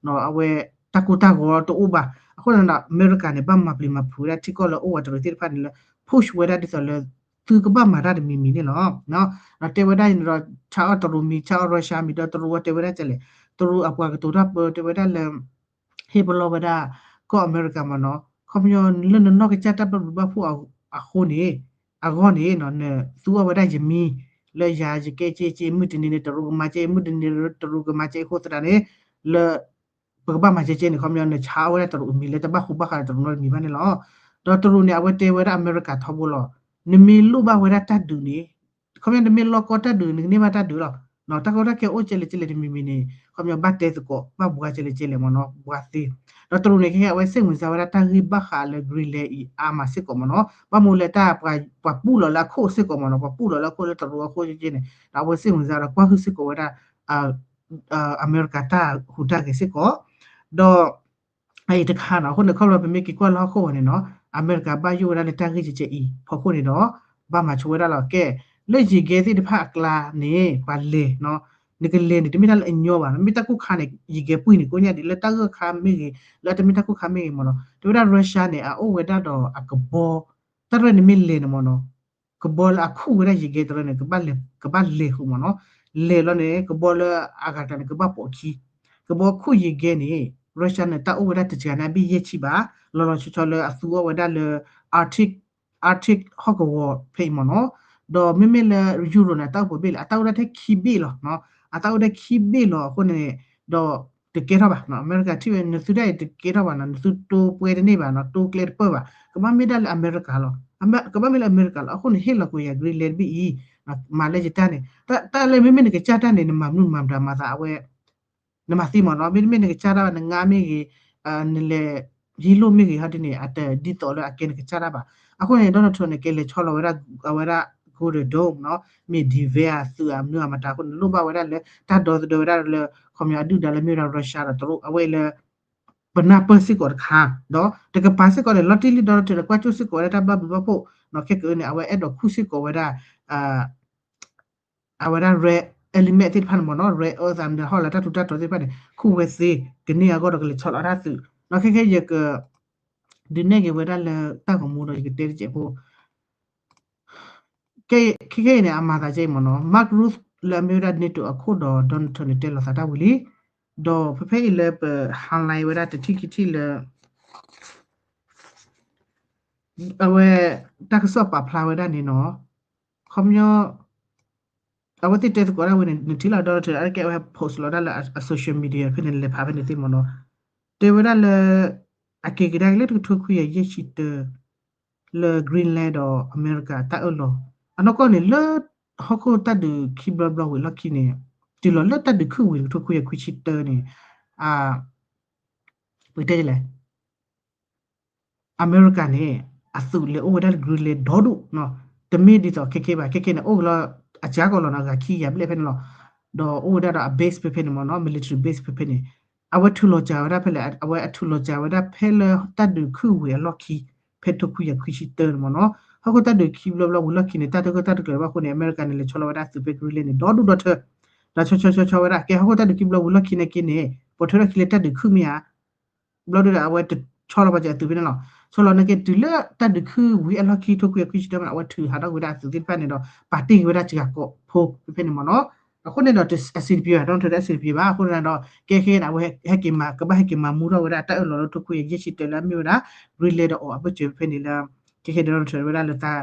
အဝဲတၢ်ကိၢ်တၢ်ဂီၤတအိၣ်ဘၣ်, အဃိန့ၣ်ဒီး အမဲရကၤန့ၣ် ဘၣ်မၤပျံၤမၤဖုးဝဲဒၣ်ထံကီၢ်လၢအအိၣ်ဝးတရံးသ့ၣ်တဖၣ်န့ၣ်လၢ push ဝဲဒၣ်ဒ်သိးလၢ သုကဘၣ်မၤတၢ်တမံၤမံၤန့ၣ်လီၤ. ဒီးတဲဝဲဒၣ်န့ၣ်ဒီး ဆါအီၣ်တရူးမံၤ ဆါအီၣ် Russia မံၤ ဒီးတရူးဝဲတဲဝဲဒၣ်ကလဲၣ်, တရူးအပှၤကတိၤတၢ်ပၢ တဲဝဲဒၣ်လၢ ဟ့ၣ်ပလီၢ်ဝဲဒၣ် ကီၢ်အမဲရကၤမ့ၢ်နီၤ ခီပညီလၢနနီၢ်ကစၢ်တၢ်ဘၣ်ဘျုးဘၣ်ဖှိၣ်အဃိန့ၣ် အဂီၢ်န့ၣ် နသူအီၣ်ဝဲဒၣ်ယမံၤ လၢယၤယကဲက့က့ မုၢ်တနံၤန့ၣ် တရူးကမၤကဲ မုၢ်တနံၤန့ၣ် တရူးကမၤကဲအဃိသတးန့ၣ် လၢ ပကဘၣ်မၤကဲကဲန့ၣ် ခီပညီနဆါအီၣ်ဝဲဒၣ်တရူးအမံၤလၢတဘၣ်ဃူဘၣ်ဃးဒီးတရူးနီတမံၤဘၣ်န့ၣ်လီၤ. ဒီးတရူးန့ၣ် အဝဲတဲဝဲဒၣ်အမဲရကၤထီဘိလီၤ. နမ့ၢ်လိၣ်ဘၣ်ဝဲဒၣ်တၢ်ဒုးန့ၣ် ခီပညီနမ့ၢ်လီၢ်ကီတၢ်ဒုး နကန့ၢ်ဘၣ်တၢ်ဒုးလီၤ. တၢ်ကီတၢ်ခဲအိၣ်ကဲလဲၣ်ကဲလဲၣ်တမံၤမံၤန့ၣ် ခီပညီဘၣ်တဲသကိး ဘၣ်ဘှါကဲလဲၣ်ကဲလဲၣ်မ့ၢ်နီၤ ဘှါသ့. ဒီးတရူးန့ၣ် ခဲအဝဲစ့ၢ်မုၢ်စါဝဲဒၣ်တၢ်ဂ့ၢ်ဘၣ်ဃးလၢ Greenland အံၤအါမးစ့ၢ်ကီးမ့ၢ်နီၤ ဘၣ်မနုၤလဲၣ်တၢ် ပှၤပူၣ်လီၤလၢအခိၣ်စ့ၢ်ကီးမ့ၢ်နီၤ ပှၤပူၣ်လီၤလၢအခိၣ်လၢတရူးအခိၣ်ကဲကဲန့ၣ် ဒီးအဝဲစ့ၢ်မုၢ်စါဒီးကွၢ်ဟုၣ်စ့ၢ်ကီးဝဲဒၣ် အမဲရကၤတၢ်ဟူးတၢ်ဂဲၤစ့ၢ်ကီး ဒီး အအံၤတခါနီၤ အဃိန့ၣ် ခီဖျိပမ့ၢ်က့ၤကွၢ်လၢဟီၣ်ခိၣ်ဝဲန့ၣ်နီၤ အမဲရကၤဘၣ်ယိၣ်ဝဲဒၣ်လၢတၢ်ဂ့ၢ်ကဲကဲအံၤဖီခိၣ်န့ၣ်ဒီး ဘၣ်မၤဆိဝဲဒၣ်လီၤ. ကဲ လၢယံၤကဲသ့ၣ်တဖၣ်အကျါန့ၣ် ပှၤလဲၤနီၤ နကလဲၤန့ၣ် တမ့ၢ်တၢ်လၢအညီဘၣ် မ့ၢ်တၢ်ကူၣ်ခါန့ၣ် ယံၤကဲပှံၢ်န့ၣ် ကိးညါဒ်လၢတၢ်ဂၢၢ်ခါမ့ၢ်ဂ့ၤ လၢအတမ့ၢ်တၢ်ကူၣ်ခါမ့ၢ်ဂ့ၤမ့ၢ်နီၤ တဲဝဲဒၣ် Russia န့ၣ် အအိၣ်ဝဲဒၣ်ဒီးအကဘီ တၢ်ရဲၣ်န့ၣ်မ့ၢ်လဲၤန့ၣ်မ့ၢ်နီၤ ကဘီလၢအခူၣ်ဝဲဒၣ်ယံၤကဲတရၢန့ၣ် ကဘၣ်လဲၤဃုာ်မ့ၢ်နီၤ လဲၤလီၤန့ၣ် ကဘီလၢအဂၤတၢ်န့ၣ် ကဘၣ်ပိာ်ခံ ကဘီခူၣ်ယံၤကဲန့ၣ် Russia န့ၣ် တၢ်အိၣ်ဝဲဒၣ်တစှၤန့ၣ် အဘ့ၣ်ယဲၢ်ဆံဘၣ် လီၤလီၤဆီဆီလၢအသူအီၣ်ဝဲဒၣ်လၢ Arctic Arctic ဟီၣ်ကဝီၤဖဲအံၤမ့ၢ်နီၤ ဒီးမ့မ့ၢ်လၢ Europe န့ၣ် အတၢ်အိၣ်ပှဲၤဘ့ၣ်လဲၣ် အတၢ်အိၣ်ဒၣ်ထဲခံဘ့ၣ်လီၤ အတၢ်အိၣ်ဒၣ်ခံဘ့ၣ်လီၤအဃိန့ၣ် ဒီးတကဲထီၣ်ဘၣ် အမဲရကၤထံၣ်ဝဲ နသုဒၣ်အံၤတကဲထီၣ်ဘၣ်နီၤ နသုတိပှဲၤတန့ၢ်ဘၣ်နီၤ တိကျဲတပၢၢ်ဘၣ် ကဘၣ်မ့ၢ်ဒၣ်လၢအမဲရကၤလီၤ ကဘၣ်မ့ၢ်လၢအမဲရကၤလီၤ အဃိန့ၣ် ဟ့ၣ်လီၤကွံာ်ယၤ Greenland တဘ့ၣ်အံၤ မၤလၢယတၢ်န့ၣ် တၢ်လၢမ့မ့ၢ်နကစၢ်တၢ်န့ၣ် နမၤမနုၤမၤမတၤမၤသးအဝဲ နမၤသ့မ့ၢ်နီၤ မ့တမ့ၢ်နကစၢ်တၢ်ဘၣ် နငါမ့ၢ်ဂ့ၤ နလဲၤဟံးလိၣ်မ့ၢ်ဂ့ၤ ဟီဒ်န့ၣ် အတဒ်သိးလၢအကဲနကစၢ်တၢ်ဘၣ် အဃိန့ၣ် Donald Trump န့ၣ် ကလဲၤဆီလီၤဝဲဒၣ် အဝဲဒၣ် Golden Dome နီၤ မ့ၢ် Devere သုးအမနုၤအမတၤအဃိန့ၣ် လိၣ်ဘၣ်ဝဲဒၣ်လၢ တၢ်ဒီသဒၢဝဲဒၣ်လၢ ခီပညီအဒု�ၣ်ဒါလၢမ့ၢ်ဝဲဒၣ် Russia ဒီးတရူး အဝဲအံၤလၢ ပနၢ်ပၢၢ်စ့ၢ်ကီးတခါ, ဒီးတကပၤစ့ၢ်ကီးန့ၣ် လီၤတံၢ်လံဒီးတၢ်ကွၢ်ကၠိစ့ၢ်ကီးဝဲဒၣ်တၢ်ဘျၣ်ဘျုးဘၣ်ဖှိၣ်, ခဲကအုန့ၣ် အဝဲအဲၣ်ဒိးခူၣ်စ့ၢ်ကီးဝဲဒၣ် အဝဲဒၣ် rare element သ့ၣ်တဖၣ်န့ၣ်မ့ၢ်နီၤ, rare earth အမ့ၢ်ဟီၣ်လၢတၢ်ထူးတၢ်တီၤသ့ၣ်တဖၣ်န့ၣ် ခူၣ်ဝဲသ့, ကန့ၢ်အဂီၢ်ဒီးကလဲၤဆီလီၤတၢ်သုး, ဒီးခဲခဲယက ဒုးနဲၣ်က့ၤဝဲဒၣ်လၢတၢ်ဂီၤမူဒီးယကတဲတကဲးဖိ ခဲခဲအံၤန့ၣ် အမၤသးကဲအံၤမ့ၢ်နီၤ, Mark Rutte လၢအမ့ၢ်ဝဲဒၣ် NATO အခိၣ်ဒီး Donald Trump န့ၣ် တဲလီၤသးတၢ်ဝံၤလံ, ဒီးဖဲဖဲအံၤလၢပ highlight ဝဲဒၣ်တထံၣ်ခံထံၣ်လၢ အဝဲ တၢ်ကစီၣ်ပာ်ဖျါဝဲဒၣ်န့ၣ်နီၤ, ခီပညီ အဝဲသ့ၣ်တဲသကိးဒၣ်ဝဲန့ၣ် နထံၣ်လီၤ Donald Trump အကဲဝဲ post လီၤဒၣ်လၢအ social media ဖဲန့ၣ် လဲၤဖးဖဲန့ၣ်သ့ၣ်မ့ၢ်နီၤ, တဲဝဲဒၣ်လၢ အက့ၤကဒါက့ၤလၢတကထိခွံကယၤယဲၢ်ဆံတၢ လၢ Greenland ဒီးအမဲရကၤတၢ်အၢၣ်လီၤ, အနီၢ်ကီၢ်န့ၣ်လၢ ဟီၣ်ခိၣ်တၢ်ဒုးခံဘျီဘျီဝံၤအလီၢ်ခံန့ၣ် တုၤလီၤလၢတၢ်ဒုးခုၣ်ဝံၤတကထိခွံကယၤခွံဆံတၢန့ၣ် ပတဲလဲၣ် အမဲရကၤန့ၣ် အသုးလဲၤအိၣ်ဝဲဒၣ်လၢ Greenland ဒီဒူၣ်, တမ့ၢ်ဒ်သိးခဲခဲဘၣ်, ခဲခဲန့ၣ် အိၣ်ကလီၤ အစှၤကီးလီၤနီၤ အဂၤခံကယၤဘျဲၣ်ဖဲန့ၣ်လီၤ, ဒီးအိၣ်ဝဲဒၣ်ဒီးအ base ဖဲဖဲန့ၣ်မ့ၢ်နီၤ military base ဖဲဖဲန့ၣ်, အဝဲထုးလီၤစှၤဝဲဒၣ်ဖဲလဲၣ်, အဝဲအထုးလီၤစှၤဝဲဒၣ်ဖဲလၢတၢ်ဒုးခုၣ်ဝံၤအလီၢ်ခံ ဖဲတကထိခွံကယၤခွံဆံတၢန့ၣ်မ့ၢ်နီၤ, ဟီၣ်ခိၣ်တၢ်ဒုးခံဘျီဘျီဝံၤလီၢ်ခံန့ၣ် တၢ်တဂၢၢ်တၢ်တကျၢၤဘၣ်အဃိန့ၣ် အမဲရကၤန့ၣ် လဲၤဆီလီၤဝဲဒၣ်အသုးဖဲ Greenland န့ၣ် ဒီဒူၣ်ဒီထၢ, ဒီးဆီဆီဆီဆီဝဲဒၣ် ကဲဟီၣ်ခိၣ်တၢ်ဒုးခံဘျီဝံၤလီၢ်ခံနာ်က့န့ၣ် ပိာ်ထွဲထီၣ်ခံလၢတၢ်ဒုးခုၣ်မ့ၢ်ဧါ ဘျီဒုဒီး အဝဲတဆီလီၤပာ်စၢၤအသုးဖဲန့ၣ်လီၤ. ဆီလီၤနာ်က့ တုၤလၢတၢ်ဒုးခုၣ်ဝံၤအလီၢ်ခံ တကထိခွံကယၤခွံဆံတၢမ့ၢ် အဝဲထုးဟးထီၣ်ကွံာ်ဝဲဒၣ်အသုးသ့ၣ်တဖၣ်န့ၣ်ဒီး ပာ်တ့ၢ်ကွံာ်ဝဲဒၣ်စှၤကီးဖိဖဲဖဲန့ၣ်မ့ၢ်နီၤ. အဃိန့ၣ်ဒီး အဆင်တပြေဘၣ်, Donald Trump အဆင်တပြေဘၣ်. အဃိန့ၣ်ဒီး ကဲခဲန့ၣ် အဝဲဟဲက့ၤမၤ ကဘၣ်ဟဲက့ၤမၤမူထီၣ်ဝဲဒၣ်တၢ်အၢၣ်လီၤလၢတကထိခွံကယၤယဲၢ်ဆံတၢလၢအမ့ၢ်ဝဲဒၣ် Greenland ဒီးအီၤအဘၢၣ်စၢၤဖဲန့ၣ်လၢ ကဲခဲ Donald Trump ဝဲဒၣ်လၢတၢ်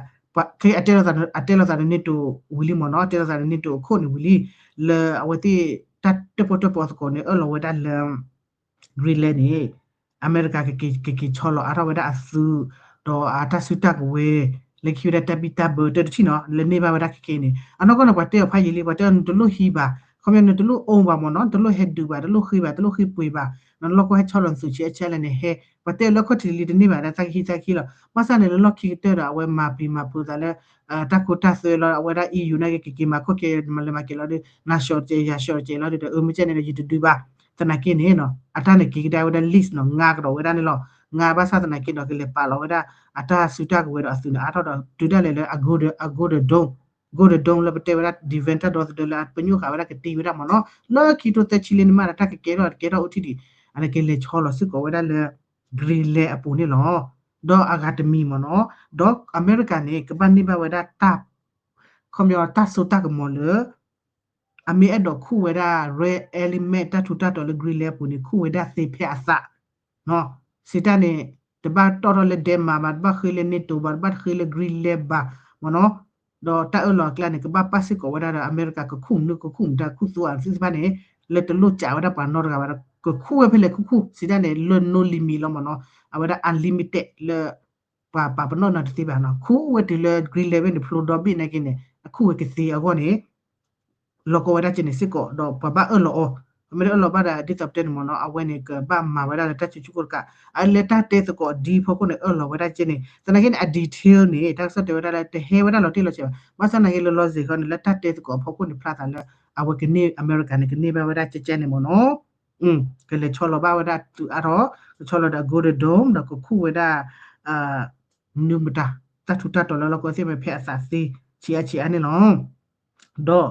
အတဲလိာ်သးဒီး NATO ဝံၤလံမ့ၢ်နီၤ, အတဲလိာ်သးဒီး NATO အခိၣ်န့ၣ်ဝံၤလံ, လၢအဝဲသ့ၣ်တၢ်တၢၣ်ပီၣ်တၢၣ်ပီသကိးန့ၣ် အၢၣ်လီၤဝဲဒၣ်လၢ Greenland န့ၣ် အမဲရကၤကက့ၤဆီလီၤအါထီၣ်ဝဲဒၣ်အသုး ဒီးအတၢ်စုတၢ်ကဝဲၤ လၢခံဝဲဒၣ်တၢ်ဘံၣ်တၢ်ဘၢတၢ်တထံၣ်နီၤ လၢန့ၢ်ဘၣ်ဝဲဒၣ်ခဲခဲအံၤန့ၣ် အနီၢ်ကီၢ်န့ၣ် ပှၤတဲအီၤဖးယံာ်လံ, ပှၤတဲအီၤနတလိၣ်ဟံးဘၣ်, ခီပညီနတလိၣ်အိၣ်ဘၣ်မ့ၢ်နီၤ, နတလိၣ်ဟဲဒုးဘၣ်, တလိၣ်ဃ့ဘၣ်, တလိၣ်ဃ့ပှ့ၤဘၣ်, နလီၢ်ကီၢ်ဟဲဆီလီၤနသုးဆံးဆံးလဲၣ်န့ၣ် ဟဲ ပှၤတဲအီၤလၢခီၣ်ထံးလံတန့ၢ်ဘၣ် ဒ်သးကဟံးသးကဟံးလီၤ. ဘၣ်ဆၣ်န့ၣ် လၢလီၢ်ခံကတၢၢ်ဒီးအဝဲမၤပျံၤမၤဖုးသးလၢ တၢ်ခိတၢ်သွဲလီၤ, အဝဲဒၣ် EU နာ်က့ ကက့ၤမၤခိၣ်က့ၤ မၤလဲၤမၤက့ၤလီၤဒီး နၤ short ကဲ ယၤ short ကဲလီၤဒီး အၢ မ့ၢ်ကဲန့ၣ်ဒီး ယတဒုးဘၣ်, သနာ်က့န့ၣ် အတၢ်န့ၣ်က့ၤကဒါဝဲဒၣ် list နီၤ ငါကဒီးဝဲဒၣ်န့ၣ်လီၤ. ငါဘၣ်ဆၣ်သနာ်က့ဒီး ကလဲၤပာ်လီၤဝဲဒၣ် အတၢ်စုတၢ်ကဝဲၤဒီးအသုးန့ၣ် အါထီၣ်ဒီး တုၤဒၣ်လဲာ်လၢအ Golden Dome, Golden Dome လၢပတဲဝဲဒၣ် defense တၢ်ဒီသဒၢလၢပညိၣ်ဃာ်ဝဲဒၣ်ကတ့ဝဲဒၣ်မ့ၢ်နီၤ, လၢခံထိသၢဆံလံန့ၣ်မးဒီး တၢ်ကကဲထီၣ်တကဲထီၣ်အိၣ်ထံၣ်ဒံး, အန့ၣ်ကလဲၤဆီလီၤစ့ၢ်ကီးဝဲဒၣ်လၢ Greenland အပူၤန့ၣ်လီၤ. ဒီးအဂၤတမံၤမ့ၢ်နီၤ, ဒီးအမဲရကၤန့ၣ် ကဘၣ်န့ၢ်ဘၣ်ဝဲဒၣ်တၢ် ခီပညီတၢ်စိတၢ်ကမီၤလၢ အမ့ၢ်အဲၣ်ဒိးခူၣ်ဝဲဒၣ် rare element တၢ်ထူးတၢ်တီၤလၢ Greenland အပူၤန့ၣ် ခူၣ်ဝဲဒၣ်သ့ဖဲအသး, စံးတၢ်န့ၣ် တဘၣ်တီၣ်ထီၣ်လၢ Denmark ဘၣ်, တဘၣ်ဃ့လၢ NATO ဘၣ်, တဘၣ်ဃ့လၢ Greenland ဘၣ်မ့ၢ်နီၤ, ဒီးတၢ်အၢၣ်လီၤအကျါန့ၣ် ကဘၣ်ပာ်စ့ၢ်ကီးဝဲဒၣ်ဒီး အမဲရကၤ ကခူၣ်မနုၤကခူၣ်မတၤ ခူၣ်သူအသုးသ့ၣ်တဖၣ်န့ၣ် လၢတလိၣ်စးဝဲဒၣ်ပှၤနီတဂၤဘၣ်ဒီး ကခူၣ်ဝဲဖဲလဲၣ်ခူၣ်ခူၣ် စံးတၢ်န့ၣ် လၢ no limit လီၤမ့ၢ်နီၤ, အဝဲဒၣ် unlimited လၢ ပှၤပာ်ပနီၣ်နီတသ့ဘၣ်နီၤ, ခူၣ်ဝဲတုၤလၢ Greenland ဖဲန့ၣ် ဖျိဒီဘ့ၣ်နာ်က့န့ၣ် အခူၣ်ဝဲကသ့အဂီၢ်န့ၣ် လီၤကီဝဲဒၣ်ကဲန့ၣ်စ့ၢ်ကီး ဒီးပှၤဘၣ်အၢၣ်လီၤအီၤ, ပမ့ၢ်တအၢၣ်လီၤဘၣ်ဒီး ဒ်သိးပတဲန့ၣ်မ့ၢ်နီၤ အဝဲန့ၣ် ကဘၣ်မၤဝဲဒၣ်လၢတၢ်စုဆူၣ်ကိၢ်တကး, အလၢတၢ်တဲသကိးဒ်ဖီခိၣ်န့ၣ် အၢၣ်လီၤဝဲဒၣ်ကဲန့ၣ်, သနာ်က့န့ၣ် အ detail န့ၣ် တၢ်ကစီၣ်တဲဝဲဒၣ်လၢ တဟဲဝဲဒၣ်လီၤတံၢ်လီၤဆဲးဘၣ်, ဘၣ်ဆၣ်သနာ်က့လၢလီၤစ့ၢ်ကီးန့ၣ် လၢတၢ်တဲသကိးအဖီခိၣ်န့ၣ် ဖျါသးလၢ အဝဲကန့ၢ် အမဲရကၤန့ၣ် ကန့ၢ်ဘၣ်ဝဲဒၣ်ကဲကဲန့ၣ်မ့ၢ်နီၤ ကလဲၤဆီလီၤဘၣ်ဝဲဒၣ်သုးအါထီၣ်, ကဆီလီၤဒီး Golden Dome ဒီးကခူၣ်ဝဲဒၣ် မနုၤမတၤ တၢ်ထူးတၢ်တီၤလၢလီၢ်ကီၢ်သ့ၣ်မ့ၢ်ဖဲအသးသ့ ဆံးအါဆံးအါန့ၣ်လီၤ.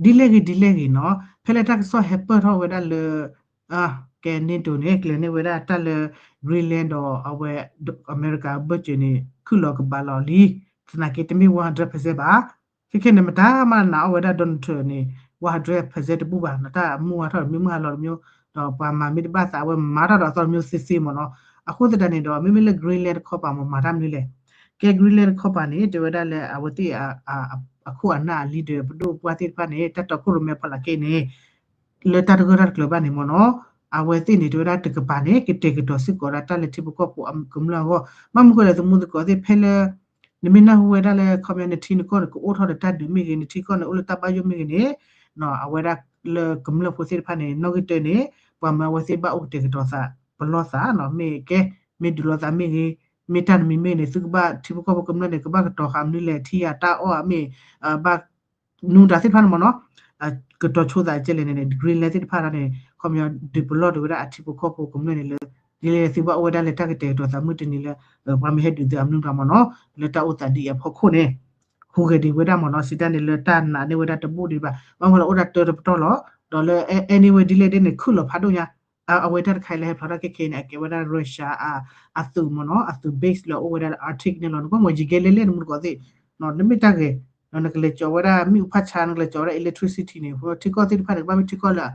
ဒီး ဒ်လဲၣ်ဂ့ၤဒ်လဲၣ်ဂ့ၤနီၤ ဖဲလၢတၢ်ကစီၣ်ဟဲပၢၢ်ထီၣ်ဝဲဒၣ်လၢ ကဲ NATO န့ၣ် ကျဲၤန့ၢ်ဝဲဒၣ်တၢ်လၢ Greenland ဒီးအဝဲ အမဲရကၤဘၢၣ်စၢၤန့ၣ် ခုၣ်လီၤကဘၣ်လီၤလံ, သနာ်က့တမ့ၢ် one hundred percent ဘၣ်. ခဲခဲန့ၣ် မတၤမးနာ်အီၣ်ဝဲဒၣ် Donald Trump န့ၣ် one hundred percent တဘူၣ်ဘၣ်, တၢ်မုၢ်ဟးထီၣ်တမံၤ မုၢ်ဟးလီၤတမံၤ, ဒီးပှၤမၤမ့ၢ်တဘၣ်သး အဝဲမၤထီၣ်ဒီးအသီတမံၤသ့သ့မ့ၢ်နီၤ. အဃိသတးန့ၣ်ဒီး မ့မ့ၢ်လၢ Greenland တခီပၤမ့ၢ်မၤတၢ်မနုၤလဲၣ်. ကဲ Greenland တခီပၤန့ၣ် တဲဝဲဒၣ်လၢအဝဲသ့ၣ် အခိၣ်အနၢ်အ leader ပဒိၣ်ပှၢ်သ့ၣ်တဖၣ်န့ၣ် တၢ်တီခိၣ်ရိၣ်မဲဖီလာ်က့န့ၣ် လၢတၢ်တဂၢၢ်တၢ်တကျၢၤဘၣ်န့ၣ်မ့ၢ်နီၤ, အဝဲသ့ၣ်န့ၣ် တဲဝဲဒၣ်တကပၤန့ၣ် ကတဲာ်ကတီၤစ့ၢ်ကီးဒၣ်တၢ်လၢထံဖိကီၢ်ဖိကမျၢၢ်အဂီၢ်, ဘၣ်မနုၤဃိလဲၣ် သမူသကိးသ့ၣ် ဖဲလၢ နမ့ၢ်နၢ်ဟူဝဲဒၣ်လၢ ခီပညီ နထံနကီၢ်န့ၣ် ကအိၣ်ထီၣ်ဒီးတၢ်ဒုးမ့ၢ်ဂ့ၤ, နထံကီၢ်န့ၣ် အိၣ်လၢတၢ်ဘၣ်ယိၣ်မ့ၢ်ဂ့ၤန့ၣ် အဝဲဒၣ်လၢကမျၢၢ်ဖိသ့ၣ်တဖၣ်န့ၣ် နီၣ်ဂံၢ်တၢန့ၣ် ပှၤမၢအဝဲသ့ၣ်ဘၣ်အိၣ်ကတဲာ်ကတီၤသး ပလီၢ်သးနီၤ, မ့ၢ်ကဲ မ့ၢ်ဒုးလိာ်သးမ့ၢ်ဂ့ၤ, မ့ၢ်တၢ်တမံၤမ့ၢ်ဂ့ၤန့ၣ် သုကဘၣ်ထံဖိကီၢ်ဖိကမျၢၢ်န့ၣ် ကဘၣ်ကတီၤဃာ်မနုၤလဲၣ်, ထံယၤတၢ်အီၣ်မ့ၢ် ဘၣ် နူတၢ်သ့ၣ်တဖၣ်န့ၣ်မ့ၢ်နီၤ, ကတီၤဆိသးကဲလဲၣ်န့ၣ် Greenland သ့ၣ်တဖၣ်န့ၣ် ခီပညီဒုးပလီၢ်ဒုးဝဲဒၣ်အထံဖိကီၢ်ဖိကမျၢၢ်န့ၣ်လၢ ဒ်လဲၣ်သုဘၣ်အိၣ်ဝဲဒၣ်လၢတၢ်ကတဲာ်ကတီၤသးမုၢ်တနံၤလၢ ပှၤမ့ၢ်ဟဲဒုးသုအမနုၤမတၤမ့ၢ်နီၤ လၢတၢ်အိၣ်သးဒ်အံၤအဖီခိၣ်န့ၣ် ဟူးဂဲၤဒံးဝဲဒၣ်မ့ၢ်နီၤ စံးတၢ်န့ၣ်လၢတၢ်နာ်န့ၢ်ဝဲဒၣ်တဘူၣ်ဒံးဘၣ် ဘၣ်မနုၤလၢအိၣ်ဒၣ်တၢတပတီၢ်လီၤ ဒီးလၢ anyway ဒ်လဲၣ်ဒ်န့ၣ် ခုၣ်လီၤဖးဒိၣ်ညါ အဝဲတၢ်တခါအံၤလၢဟဲဖျိးထီၣ်ခဲခဲအံၤန့ၣ် အကဲဝဲဒၣ် Russia အသုးမ့ၢ်နီၤ အသုး base လၢအအိၣ်ဝဲဒၣ်လၢ Arctic န့ၣ်လီၤ နကွၢ်မ့ၢ်ယကဲလဲၣ်လဲၣ်နမူတကိးသ့ၣ် နမ့ၢ်တၢ်ဂဲၤ ဒီးနကလဲၤကၠီၤဝဲဒၣ်မ့ၣ်အူဖးဆါ နကလဲၤကၠီၤဝဲဒၣ် electricity န့ၣ် ထံကီၢ်သ့ၣ်တဖၣ်န့ၣ် ကဘၣ်မ့ၢ်ထံကီၢ်လၢ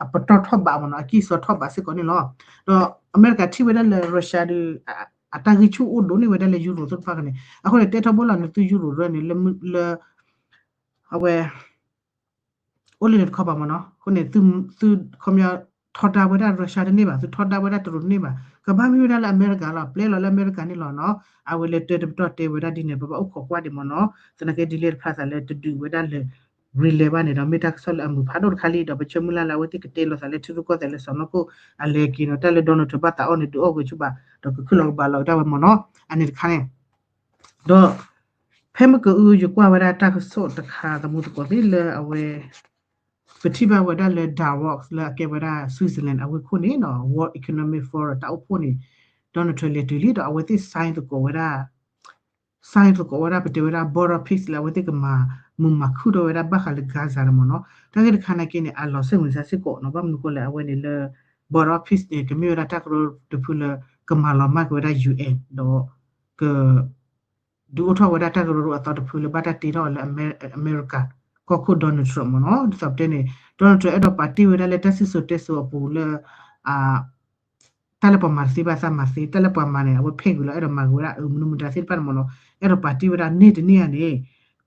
အပတီၢ်ထီၣ်ဘးမ့ၢ်နီၤ အကံၢ်စီထီၣ်ဘးစ့ၢ်ကီးန့ၣ်လီၤ ဒီးအမဲရကၤထံၣ်ဝဲဒၣ်လၢ Russia ဒီး အတၢ်ဂံၢ်ဆူၣ်အိၣ်ဒိၣ်န့ၢ်ဝဲဒၣ်လၢ Europe သ့ၣ်တဖၣ်န့ၣ် အဃိန့ၣ် တဲထီဘိလီၤန့ၣ် သု Europe ရၢန့ၣ် လၢ အဝဲ အိၣ်လၢန့ၣ်တခီပၤမ့ၢ်နီၤ အဃိန့ၣ် သု သုခီပညီ ထီဒါဝဲဒၣ် Russia တန့ၢ်ဘၣ် သုထီဒါဝဲဒၣ်တရူးတန့ၢ်ဘၣ် ကဘၣ်မ့ၢ်ဝဲဒၣ်လၢအမဲရကၤလီၤ ပျဲလီၤလၢအမဲရကၤန့ၣ်လီၤနီၤ အဝဲလၢတၢတပတီၢ်တဲဝဲဒၣ်ဒ်န့ၣ် ပဘၣ်အိၣ်ခိးကွၢ်ဒံးမ့ၢ်နီၤ သနာ်က့ဒ်လဲၣ်တဖျါသးလၢတဒုးဝဲဒၣ်လၢ Greenland ဘၣ်န့ၣ်ဒီး မ့ၢ်တၢ်ကစီၣ်လၢအမုာ်ဖးဒိၣ်တခါလံ ဒီးပဆၢမုၢ်လၢ်လၢအဝဲသ့ၣ်ကတဲလိာ်သးလၢထံရူၢ်ကီၢ်သဲးလၢစီၢ်နီၤခိၣ် အလဲၤက့ၤနီၤ တၢ်လၢ Donald Trump ဘၣ်သးအီၣ်န့ၣ် ဒုးအီၣ်ဂဲၤဆူၣ်ဘၣ် ဒီးကခုၣ်လီၤကဘၣ်လီၤဝဲဒၣ်ဝဲမ့ၢ်နီၤ အန့ၣ်တခါန့ၣ် ဒီး ဖဲမ့ၢ်ကအု ယကွၢ်ဝဲဒၣ်တၢ်ကစီၣ်တခါသမူသကိးသ့ၣ်လၢအဝဲ ပထံၣ်ဘၣ်ဝဲဒၣ်လၢ Davos လၢအကဲဝဲဒၣ် Switzerland အဝ့ၢ်ခိၣ်န့ၣ်နီၤ World Economic Forum တၢ်အိၣ်ဖှိၣ်န့ၣ် Donald Trump လဲၤတုၤလံဒီးအဝဲသ့ၣ် sign သကိးဝဲဒၣ် sign သကိးဝဲဒၣ် ပတဲဝဲဒၣ် border peace လၢအဝဲသ့ၣ်ကမၤမုာ်မၤခုၣ်ထီၣ်ဝဲဒၣ်ဘၣ်ဃးလၢ Gaza န့ၣ်မ့ၢ်နီၤ တၢ်ဂ့ၢ်တခါနာ်က့န့ၣ် အလီၤစ့ၣ်မုာ်စ့ၢ်ကီးနီၤ ဘၣ်မနုၤဃိလဲၣ် အဝဲန့ၣ်လၢ border peace န့ၣ် ကမ့ၢ်ဝဲဒၣ်တၢ်ကရၢတဖုလၢ ကမၤလီၤမၢ်က့ၤဝဲဒၣ် UN ဒီး က ဒုးအိၣ်ထီၣ်ဝဲဒၣ်တၢ်ကရၢကရိအသီတဖုလၢဘၣ်တၢ်တ့ထီၣ်အီၤလၢအမဲရကၤ ကီၢ်ခိၣ် Donald Trump မ့ၢ်နီၤ ဒ်သိးပတဲန့ၣ် Donald Trump အဲၣ်ဒိးပာ်တ့ၢ်ဝဲဒၣ်လၢတၢ်စံၣ်စိၤတဲစိၤအပူၤလၢ တၢ်လၢပှၤမၤတသ့ဘၣ်သးမၤသ့ တၢ်လၢပှၤမၤန့ၣ် အဝဲဖဲကွံာ်လီၤ အဲၣ်ဒိးမၤကွံာ်ဝဲဒၣ်အမနုၤမတၤသ့ၣ်တဖၣ်န့ၣ်မ့ၢ်နီၤ အဲၣ်ဒိးပာ်တ့ၢ်ဝဲဒၣ်န့ၢ်တန့ၢ်ဧါန့ၣ်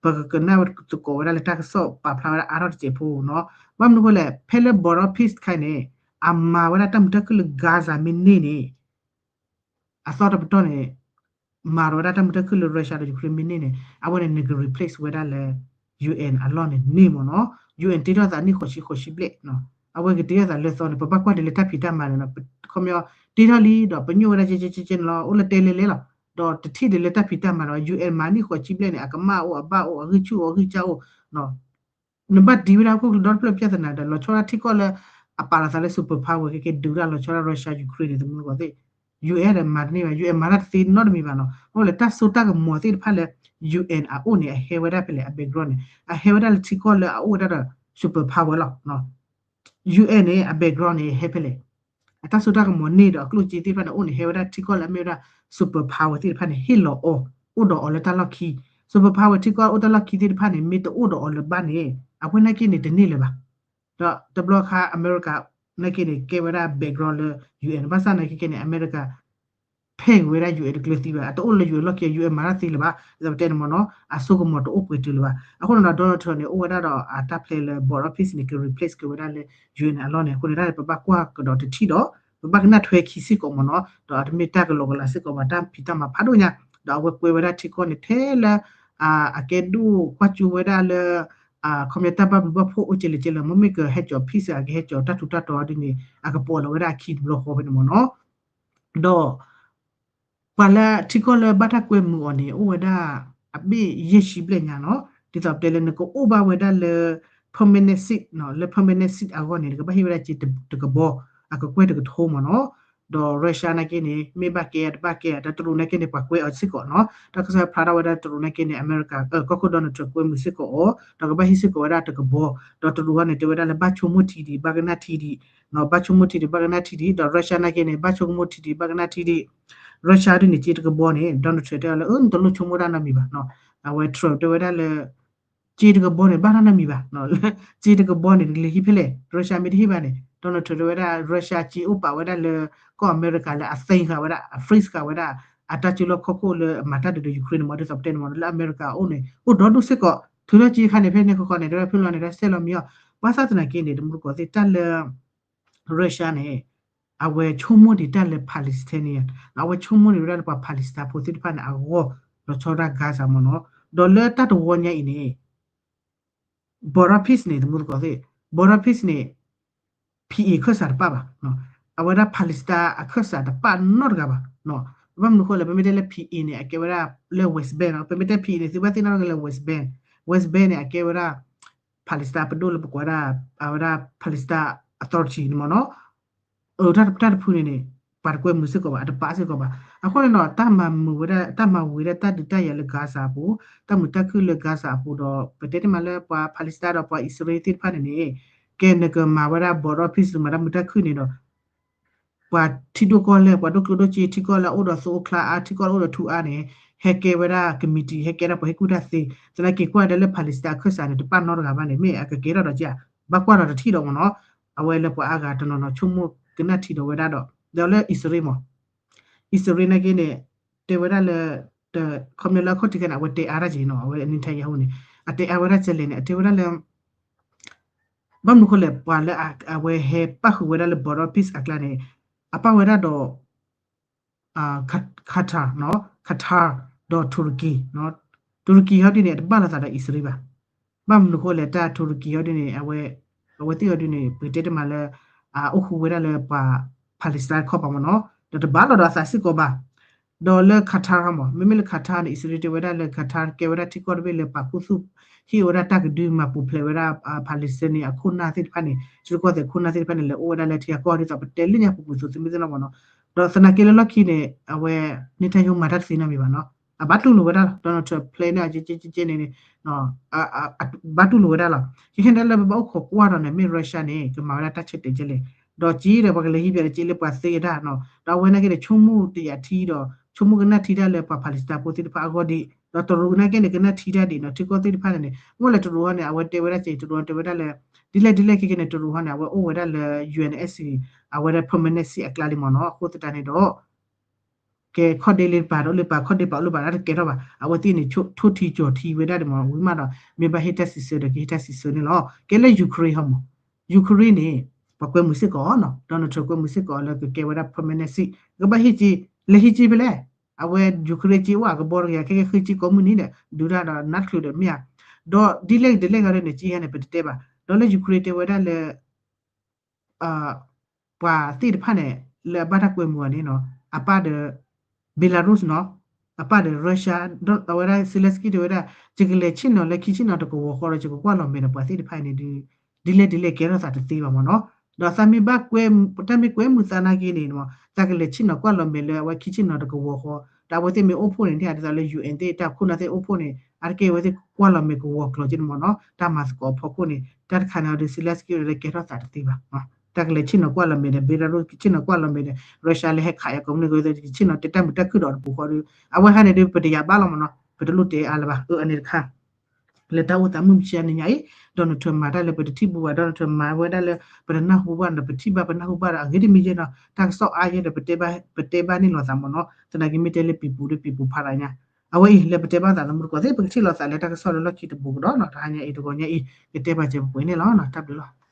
ပကကနၣ်ဝဲသကိးဝဲဒၣ်လၢတၢ်ကစီၣ်ပာ်ဖျါဝဲဒၣ်အါထီၣ်တစဲးဖိနီၤ ဘၣ်မနုၤဃိလဲၣ် ဖဲလၢ border peace တခါအံၤန့ၣ် အမၤဝဲဒၣ်တၢ်မုာ်တၢ်ခုၣ်လၢ Gaza မ့ၢ်န့ၢ်န့ၣ် အသီတပတီၢ်န့ၣ် မၤထီၣ်ဝဲဒၣ်တၢ်မုာ်တၢ်ခုၣ်လၢ Russia ဒီး Ukraine မ့ၢ်န့ၢ်န့ၣ် အဝဲန့ၣ်နက replace ဝဲဒၣ်လၢ UN အလီၢ်န့ၣ်န့ၢ်မ့ၢ်နီၤ UN တ့ထီၣ်သးနံၣ်ဃိးဆံဃိးဆံဘျဲၣ် အဝဲကတ့ထီၣ်သးလၢသီန့ၣ် ပဘၣ်ကွၢ်ဒံးလၢတၢ်ဖံးတၢ်မၤန့ၣ် ခီပညီ တ့ထီၣ်လံဒီးပညိၣ်ဝဲဒၣ်ကဲကဲကဲကဲန့ၣ်လီၤ အိၣ်လၢတဲလဲလဲလီၤ ဒီးတထံၣ်ဒံးလၢတၢ်ဖံးတၢ်မၤဒီး UN မၤနံၣ်ဃိးဆံဘျဲၣ်န့ၣ် အကမၣ်အိၣ် အဘၣ်အိၣ် အဂံၢ်ဆူၣ်အိၣ် အဂံၢ်စၢ်အိၣ် နဘၣ်ဒံးဝဲဒၣ်ဟီၣ်ခိၣ်ချၢဒီတဖျၢၣ် ပြဿနာ ဒီးလီၤဆီဒၣ်ထံကီၢ်လၢ အပာ်လီၤသးလၢ super power ကဲကဲဒုးဒၣ်လီၤဆီဒၣ် Russia Ukraine န့ၣ် သမူသကိးသ့ၣ် UN ဒီးမၤတန့ၢ်ဘၣ် UN မၤတၢ်တသ့နီတမံၤဘၣ်နီၤ အဃိလၢတၢ်စိတၢ်ကမီၤသ့ၣ်တဖၣ်လၢ UN အအိၣ်န့ၣ် အဟဲဝဲဒၣ်ဖဲလဲၣ် အ background န့ၣ် အဟဲဝဲဒၣ်လၢထံကီၢ်လၢအအိၣ်ဝဲဒၣ်ဒီး super power လီၤ UN န့ၣ် အ background န့ၣ် ဟဲဖဲလဲၣ် အတၢ်စိတၢ်ကမီၤန့ၢ်ဒီးအကျိၣ်စ့သ့ၣ်တဖၣ်န့ၣ် အိၣ်န့ၣ် ဟဲဝဲဒၣ်ထံကီၢ်လၢအမ့ၢ်ဝဲဒၣ် super power သ့ၣ်တဖၣ်န့ၣ် ဟ့ၣ်လီၤအီၤ အိၣ်ဒီးအီၤလၢတၢ်လီၢ်ခံ super power ထံကီၢ်အိၣ်တၢ်လီၢ်ခံသ့ၣ်တဖၣ်န့ၣ် မ့ၢ်တအိၣ်ဒီးအီၤလၢၤဘၣ်န့ၣ် အဝဲနာ်က့န့ၣ် တန့ၢ်လၢၤဘၣ် ဒီးတဘျီခါ အမဲရကၤ နာ်က့န့ၣ် ကဲဝဲဒၣ် background လၢ UN ဘၣ်ဆၣ်နာ်က့န့ၣ် အမဲရကၤ ဖဲကွံာ်ဝဲဒၣ် UN တကျၢၤသံဘၣ် အတအိၣ်လၢ UN လီၢ်ခံ UN မၤတၢ်သ့လၢၤဘၣ် ဒ်သိးပတဲန့ၣ်မ့ၢ်နီၤ အစိကမီၤတအိၣ်ပှဲၤတုၤလၢၤဘၣ် အဃိန့ၣ်ဒီး Donald Trump န့ၣ် အိၣ်ဝဲဒၣ်ဒီးအတၢ် plan လၢ border peace န့ၣ် က replace က့ၤဝဲဒၣ်လၢ UN အလီၢ်န့ၣ် အဃိန့ၣ် တၢ်န့ၣ် ပဘၣ်ကွၢ်ကဒီးတထံၣ်ဒီး ပဘၣ်ကနၣ်ထွဲခံစ့ၢ်ကီးမ့ၢ်နီၤ ဒီးအတမ့ၢ်တၢ်ကလီကလီစ့ၢ်ကီးဘၣ် တၢ်ဖံးတၢ်မၤဖးဒိၣ်ညါ ဒီးအဝဲကွဲဝဲဒၣ်ထံကီၢ်န့ၣ် ထဲလၢ အကဲဒိၣ်ကွၢ်ကၠိဝဲဒၣ်လၢ ခီပညီတၢ်ဘၣ်ဘျုးဘၣ်ဖှိၣ်အိၣ်ကဲလဲၣ်ကဲလဲၣ် မ့မ့ၢ်ကဟဲကၠီၤ peace အကဟဲကၠီၤတၢ်ထူးတၢ်တီၤဒ်န့ၣ် အကပိာ်လီၤဝဲဒၣ်အခံတဘျီဃီဖဲန့ၣ်မ့ၢ်နီၤ ဒီး ပှၤလၢထံကီၢ်လၢဘၣ်တၢ်ကွဲမုာ်အီၤန့ၣ် အိၣ်ဝဲဒၣ် အဘ့ၣ်ယဲၢ်ဆံဘျဲၣ်ညါနီၤ ဒ်သိးပတဲလၢနကအိၣ်ဘၣ်ဝဲဒၣ်လၢ permanent seat နီၤ လၢ permanent seat အဂီၢ်န့ၣ် နကဘၣ်ဟ့ၣ်ဝဲဒၣ်စ့တကဘီ အကကွဲၢ်တကထိမ့ၢ်နီၤ ဒီး Russia နာ်က့န့ၣ် မ့ၢ်ဘၣ်ကဲတဘၣ်ကဲ တရူးနာ်က့န့ၣ် ပှၤကွဲအီၤစ့ၢ်ကီးနီၤ တၢ်ကစီၣ်ဖျါထီၣ်ဝဲဒၣ်တရူးနာ်က့န့ၣ် အမဲရကၤ ကီၢ်ခိၣ် Donald Trump ကွဲမုာ်စ့ၢ်ကီးအီၤ ဒီးကဘၣ်ဟ့ၣ်စ့ၢ်ကီးဝဲဒၣ်တကဘီ ဒီးတရူးအီၤန့ၣ် တဲဝဲဒၣ်လၢဘၣ်ဆိကမိၣ်ထံဒံး ဘၣ်ကနၣ်ထံဒံး ဘၣ်ဆိကမိၣ်ထံဒံး ဘၣ်ကနၣ်ထံဒံး ဒီး Russia နာ်က့န့ၣ် ဘၣ်ဆိကမိၣ်ထံဒံး ဘၣ်ကနၣ်ထံဒံး Russia ဒ်န့ၣ် စ့တကဘီန့ၣ် Donald Trump တဲဝဲလၢ အၢ နတလိၣ်ဆိကမိၣ်ဒၣ်နီတမံၤဘၣ် အဝဲ Trump တဲဝဲဒၣ်လၢ စ့တကဘီန့ၣ် ဘၣ်နီတမံၤဘၣ် စ့တကဘီန့ၣ် တကလဲၤဟံးဖဲလဲၣ် Russia မ့ၢ်တဟ့ၣ်ဘၣ်န့ၣ် Donald Trump တဲဝဲဒၣ် Russia စ့အိၣ်ပာ်ဝဲဒၣ်လၢ ကီၢ်အမဲရကၤလၢအ freeze ဃာ်ဝဲဒၣ် အ freeze ဃာ်ဝဲဒၣ် အတၢ်စုလီၢ်ခီၣ်ခိၣ်လၢအမၤတၢ်ဒုးဒီး Ukraine န့ၣ်မ့ၢ် ဒ်သိးပတဲန့ၣ်မ့ၢ် လၢအမဲရကၤအအိၣ်န့ၣ် အိၣ်ဒီဒူၣ်စ့ၢ်ကီး ထုးထီၣ်စ့ခါန့ၣ် ဖဲန့ၣ်ဃီဃီန့ၣ် တဲဝဲဖုလီၤန့ၣ် တၢ်ဆဲးလီၤမံၤအီၤ ဘၣ်ဆၣ်သနာ်က့န့ၣ် တမူတကိးသ့ၣ်တၢ်လၢ Russia န့ၣ် အဝဲဆိကမိၣ်ဒံးတၢ်လၢ Palestinian အဝဲဆိကမိၣ်ဒံးဝဲဒၣ်လၢပှၤ Palestine ဖိသ့ၣ်တဖၣ်န့ၣ် အဂီၢ် လီၤဆီဒၣ် Gaza မ့ၢ်နီၤ ဒီးလၢတၢ်တဝီညါအံၤန့ၣ် border peace န့ၣ် တမူတကိးသ့ၣ် border peace န့ၣ် P A ခၢၣ်စးတပာ်ဘၣ် အဝဲဒၣ် Palestine အခၢၣ်စးတပာ်နီတဂၤဘၣ် ဘၣ်မနုၤဃိလဲၣ် ပမ့ၢ်တဲလၢ P A န့ၣ် အကဲဝဲဒၣ်လၢ West Bank နီၤ ပမ့ၢ်တဲ P A န့ၣ် သုဘၣ်သ့ၣ်နီၣ်ထီၣ်က့ၤလၢ West Bank West Bank န့ၣ် အကဲဝဲဒၣ် Palestine ပဒိၣ်လၢပကွၢ်ဒၣ် အဝဲဒၣ် Palestine Authority န့ၣ်မ့ၢ်နီၤ တၢ်တဖုန့ၣ်န့ၣ် ပှၤတကွဲမုာ်စ့ၢ်ကီးဘၣ်, အတပာ်စ့ၢ်ကီးဘၣ်. အဃိန့ၣ်ဒီး တၢ်မၤမုာ်ဝဲဒၣ် တၢ်မၤဝံၤဝဲဒၣ်တၢ်ဒုးတၢ်ယၤလၢ Gaza အပူၤ, တၢ်မုာ်တၢ်ခုၣ်လၢ Gaza အပူၤဒီး ပတဲတ့ၢ်မးလၢပှၤ Palestine ဒီးပှၤအံၣ်စရ့လးသ့ၣ်တဖၣ်န့ၣ်န့ၣ် ကဲနကမၤဝဲဒၣ် border peace မၤတၢ်မုာ်တၢ်ခုၣ်န့ၣ်ဒီး ပှၤထံဒိၣ်ကီၢ်လဲၢ် ပှၤဒိၣ်ကျိၣ်ဒိၣ်စ့ ထံကီၢ်လၢအအိၣ်ဒီးသိအိၣ်ချါအါ ထံကီၢ်လၢအိၣ်ဒီးထူအါန့ၣ် ဟဲကဲဝဲဒၣ် committee ဟဲကဲဒၣ်ပှၤဟ့ၣ်ကူၣ်တၢ်သ့, သနာ်က့ကွၢ်ဒၣ်လၢ Palestine အခၢၣ်စးန့ၣ် တပာ်နီတဂၤဘၣ်န့ၣ် မ့ၢ်အကကဲထီၣ်ဒီးက့ဧါ, ဘၣ်ကွၢ်ဒီးတထံၣ်ဒီးမ့ၢ်နီၤ, အဝဲလၢပှၤအါဂၤတနီၤနီၤ ဆိကမိၣ်ကနၣ်ထံဒီးဝဲဒၣ်ဒီး ဒီးလၢအံၣ်စရ့လးမး အံၣ်စရ့လးနာ်က့န့ၣ် တဲဝဲဒၣ်လၢ ခီပညီလၢအခီၣ်ထံးခဲန့ၣ် အဝဲတဲအါတၢ်က့နီၤ, အဝဲ Netanyahu န့ၣ် အတဲအါဝဲဒၣ်ကဲလဲၣ်န့ၣ် အတဲဝဲဒၣ်လၢ ဘၣ်မနုၤဃိလဲၣ် ပှၤလၢအဝဲဟဲပၣ်ဃုာ်ဝဲဒၣ်လၢ border peace အကျါန့ၣ် အပၣ်ဝဲဒၣ်ဒီး Qatar နီၤ, Qatar ဒီး Turkey, Turkey ဟီဒ်န့ၣ် အတဘၣ်လိာ်သးဒီးအံၣ်စရ့လးဘၣ်. ဘၣ်မနုၤဃိလဲၣ် တၢ် Turkey ဟီဒ်န့ၣ် အဝဲသ့ၣ်ဟီဒ်န့ၣ် ပကတဲတ့ၢ်မးလၢ အအိၣ်ဃူဝဲဒၣ်လၢပှၤ Palestine ခီပၤမ့ၢ်နီၤ, ဒီးတဘၣ်လိာ်ဒီးအသးစ့ၢ်ကီးဘၣ်. ဒီးလၢ Qatar မး မ့မ့ၢ်လၢ Qatar န့ၣ် အံၣ်စရ့လးတဲဝဲဒၣ်လၢ Qatar ကဲဝဲဒၣ်ထံကီၢ်တဘ့ၣ်လၢပာ်ခူသူၣ် ဟ့ၣ်ဝဲဒၣ်တၢ်ကဒုမၤပူၤဖျဲးဝဲဒၣ် Palestine န့ၣ် အခိၣ်နၢ်သ့ၣ်တဖၣ်န့ၣ် ထံရူၢ်ကီၢ်သဲးခိၣ်နၢ်သ့ၣ်တဖၣ်န့ၣ် လဲၤအိၣ်ဝဲဒၣ်လၢထံဂၤကီၢ်ဂၤဒ်သိးပတဲလၢညါပူၤကွံာ်သိးသုမ့ၢ်သ့ၣ်နီၣ်မ့ၢ်နီၤ, ဒီးသနာ်က့လၢလီၢ်ခံန့ၣ် အဝဲ Netanyahu မၤတၢ်တသ့နီတမံၤဘၣ်နီၤ, အဘၣ်တူၢ်လိာ်ဝဲဒၣ်လီၤ Donald Trump plan န့ၣ် ကကကန့ၣ် ဘၣ်တူၢ်လိာ်ဝဲဒၣ်လီၤ. ခဲခဲဒၣ်လၢပဘၣ်အိၣ်ခိးကွၢ်ဒီးန့ၣ် မ့ၢ် Russia န့ၣ် ကမၤဝဲဒၣ်တၢ်ဆၢတဲာ်ကဲလဲၣ်, ဒီးက့ဒီးပှၤကလဲၤဟံးပၠးဒီး က့လၢပှၤသ့ဝဲဒၣ်နီၤ, ဒီးအဝဲနာ်က့န့ၣ် ဆိကမိၣ်တယာ်ထံဒီး ဆိကမိၣ်ကနၣ်ထံတၢ်လၢပှၤ Palestine ဖိသ့ၣ်တဖၣ်အဂီၢ်ဒံး, ဒီးတရူးနာ်က့န့ၣ် ကနၣ်ထံတၢ်ဒံးနီၤ, ထံကီၢ်သ့ၣ်တဖၣ်န့ၣ်န့ၣ် မ့ၢ်လၢတရူးဟီန့ၣ် အဝဲတဲဝဲဒၣ်က့ တရူးတဲဝဲဒၣ်လၢ ဒ်လဲၣ်ဒ်လဲၣ်ခဲခဲန့ၣ် တရူးဟီန့ၣ် အဝဲအိၣ်ဝဲဒၣ်လၢ UNSC အဝဲဒၣ် permanent seat အကျါလံမ့ၢ်နီၤ, အဃိသတးန့ၣ်ဒီး ကဲခီၣ်ဒ့လၢပာ်ဒီးလၢပာ်ခီၣ်ဒ့ပာ်အိၣ်လၢပာ်တၢ်တကဲထီၣ်ဘၣ်, အဝဲသ့ၣ်န့ၣ် ထိၣ်ထံကၠီၤထံဝဲဒၣ်ဒံးမ့ၢ် ဝံၤမးဒီး မ့ၢ်ဘၣ်ဟ့ၣ်တၢ်စံးဆၢဒီးကဟ့ၣ်တၢ်စံးဆၢန့ၣ်လီၤ. ကဲလၢ Ukraine ဟီမး Ukraine န့ၣ် ပှၤကွဲမုာ်စ့ၢ်ကီးနီၤ, Donald Trump ကွဲမုာ်စ့ၢ်ကီးလၢကကဲဝဲဒၣ် permanent seat ကဘၣ်ဟ့ၣ်က့, လဲၤဟ့ၣ်က့ဖဲလဲၣ်, အဝဲ Ukraine က့အိၣ်အကဘီတကယၤ ခဲကဲဃ့က့ကိးမုၢ်နံၤဒီး ဒုးတၢ်ဒီး နၢ်တချုးဒီးမ့ၢ်ဧါ, ဒီးဒ်လဲၣ်ဒ်လဲၣ်ဂ့ၤန့ၣ် က့ဟဲန့ၣ် ပတတဲဘၣ်, ဒီးလၢ Ukraine တဲဝဲဒၣ်လၢ ပှၤသ့ၣ်တဖၣ်န့ၣ် လၢအဘၣ်တၢ်ကွဲမုာ်အီၤန့ၣ်နီၤ, အပၢ်ဒီး Belarus နီၤ, အပၢ်ဒီး Russia, အဝဲဒၣ် Zelensky တဲဝဲဒၣ် ယကလဲၤဆ့ၣ်နီၤလၢခံဆ့ၣ်နီၤတကဝီၤဃီဒီး ယကကွၢ်လီၤမဲာ်ဒီးပှၤသ့ၣ်တဖၣ်အံၤန့ၣ်ဒီး ဒ်လဲၣ်ဒ်လဲၣ်ကဲထီၣ်သးတသ့ဘၣ်မ့ၢ်နီၤ, ဒီးသးမ့ၢ်ဘၣ်ကွဲ, တၢ်မ့ၢ်ကွဲမုာ်သးနာ်က့န့ၣ် သးကလဲၤဆ့ၣ်နီၤကွၢ်လီၤမဲာ်လၢအဝဲခံဆ့ၣ်နီၤတကဝီၤဃီ, ဒီးအဝဲသ့ၣ်မ့ၢ်အိၣ်ဖှိၣ်န့ၣ် ဒ်သိးလၢ UN သ့ၣ်တၢ်ခိၣ်နၢ်သ့ၣ်အိၣ်ဖှိၣ်န့ၣ် အါတက့ၢ်အဝဲသ့ၣ်ကွၢ်လီၤမဲာ်ကဝီၤကျိၤက့န့ၣ်မ့ၢ်နီၤ, တၢ်မၤသကိးအဖီခိၣ်န့ၣ် တၢ်တခါန့ၣ်ဒီး Zelensky ဒီးကဲထီၣ်သးတသ့ဘၣ်, တၢ်ကလဲၤဆ့ၣ်နီၤကွၢ်လီၤမဲာ်ဒီး Belarus ကဆ့ၣ်နီၤကွၢ်လီၤမဲာ်ဒီး Russia လၢဟဲခးအကိးမုၢ်နံၤ ကဆ့ၣ်နီၤတဲတၢ်မုာ်တၢ်ခုၣ်ဒီးတပူၤဃီဒီး အဝဲဟးန့ၣ်ဒီး ပတယာ်ဘၣ်လီၤမ့ၢ်နီၤ, ပတလိၣ်တဲအါလၢၤဘၣ်, အၢ အန့ၣ်တခါ လၢတၢ်အိၣ်သးမုၢ်မဆါနံၤညါအံၤ Donald Trump မၤတၢ်လၢပတထံၣ်ဘူးဘၣ်, Donald Trump မၤဝဲဒၣ်လၢပတနၢ်ဟူဘၣ်ဒီး ပထံၣ်ဘၣ်ပနၢ်ဟူဘၣ်ဒီး အဂ့ၤတမံၤယဲနီၤ, တၢ်ကစီၣ်အါယဲဒီး ပတဲဘၣ်န့ၢ်လိာ်သးမ့ၢ်နီၤ, သနာ်က့မ့ၢ်တဲလၢပံၤပူၤဒီးပံၤပူၤဖးဒိၣ်ညါ, အဝဲအံၤ လၢပတဲဘၣ်သးသမူတကိးသ့ၣ် ပကထံၣ်လိာ်သးလၢတၢ်ကစီၣ်လၢလီၢ်ခံတဘူးကဒီးနီၤ, တဟါညါအံၤတဂီၤညါအံၤ ကတဲဘၣ်စဲးပှဲၤန့ၣ်လီၤ, တၢ်ဘျုးလီၤ.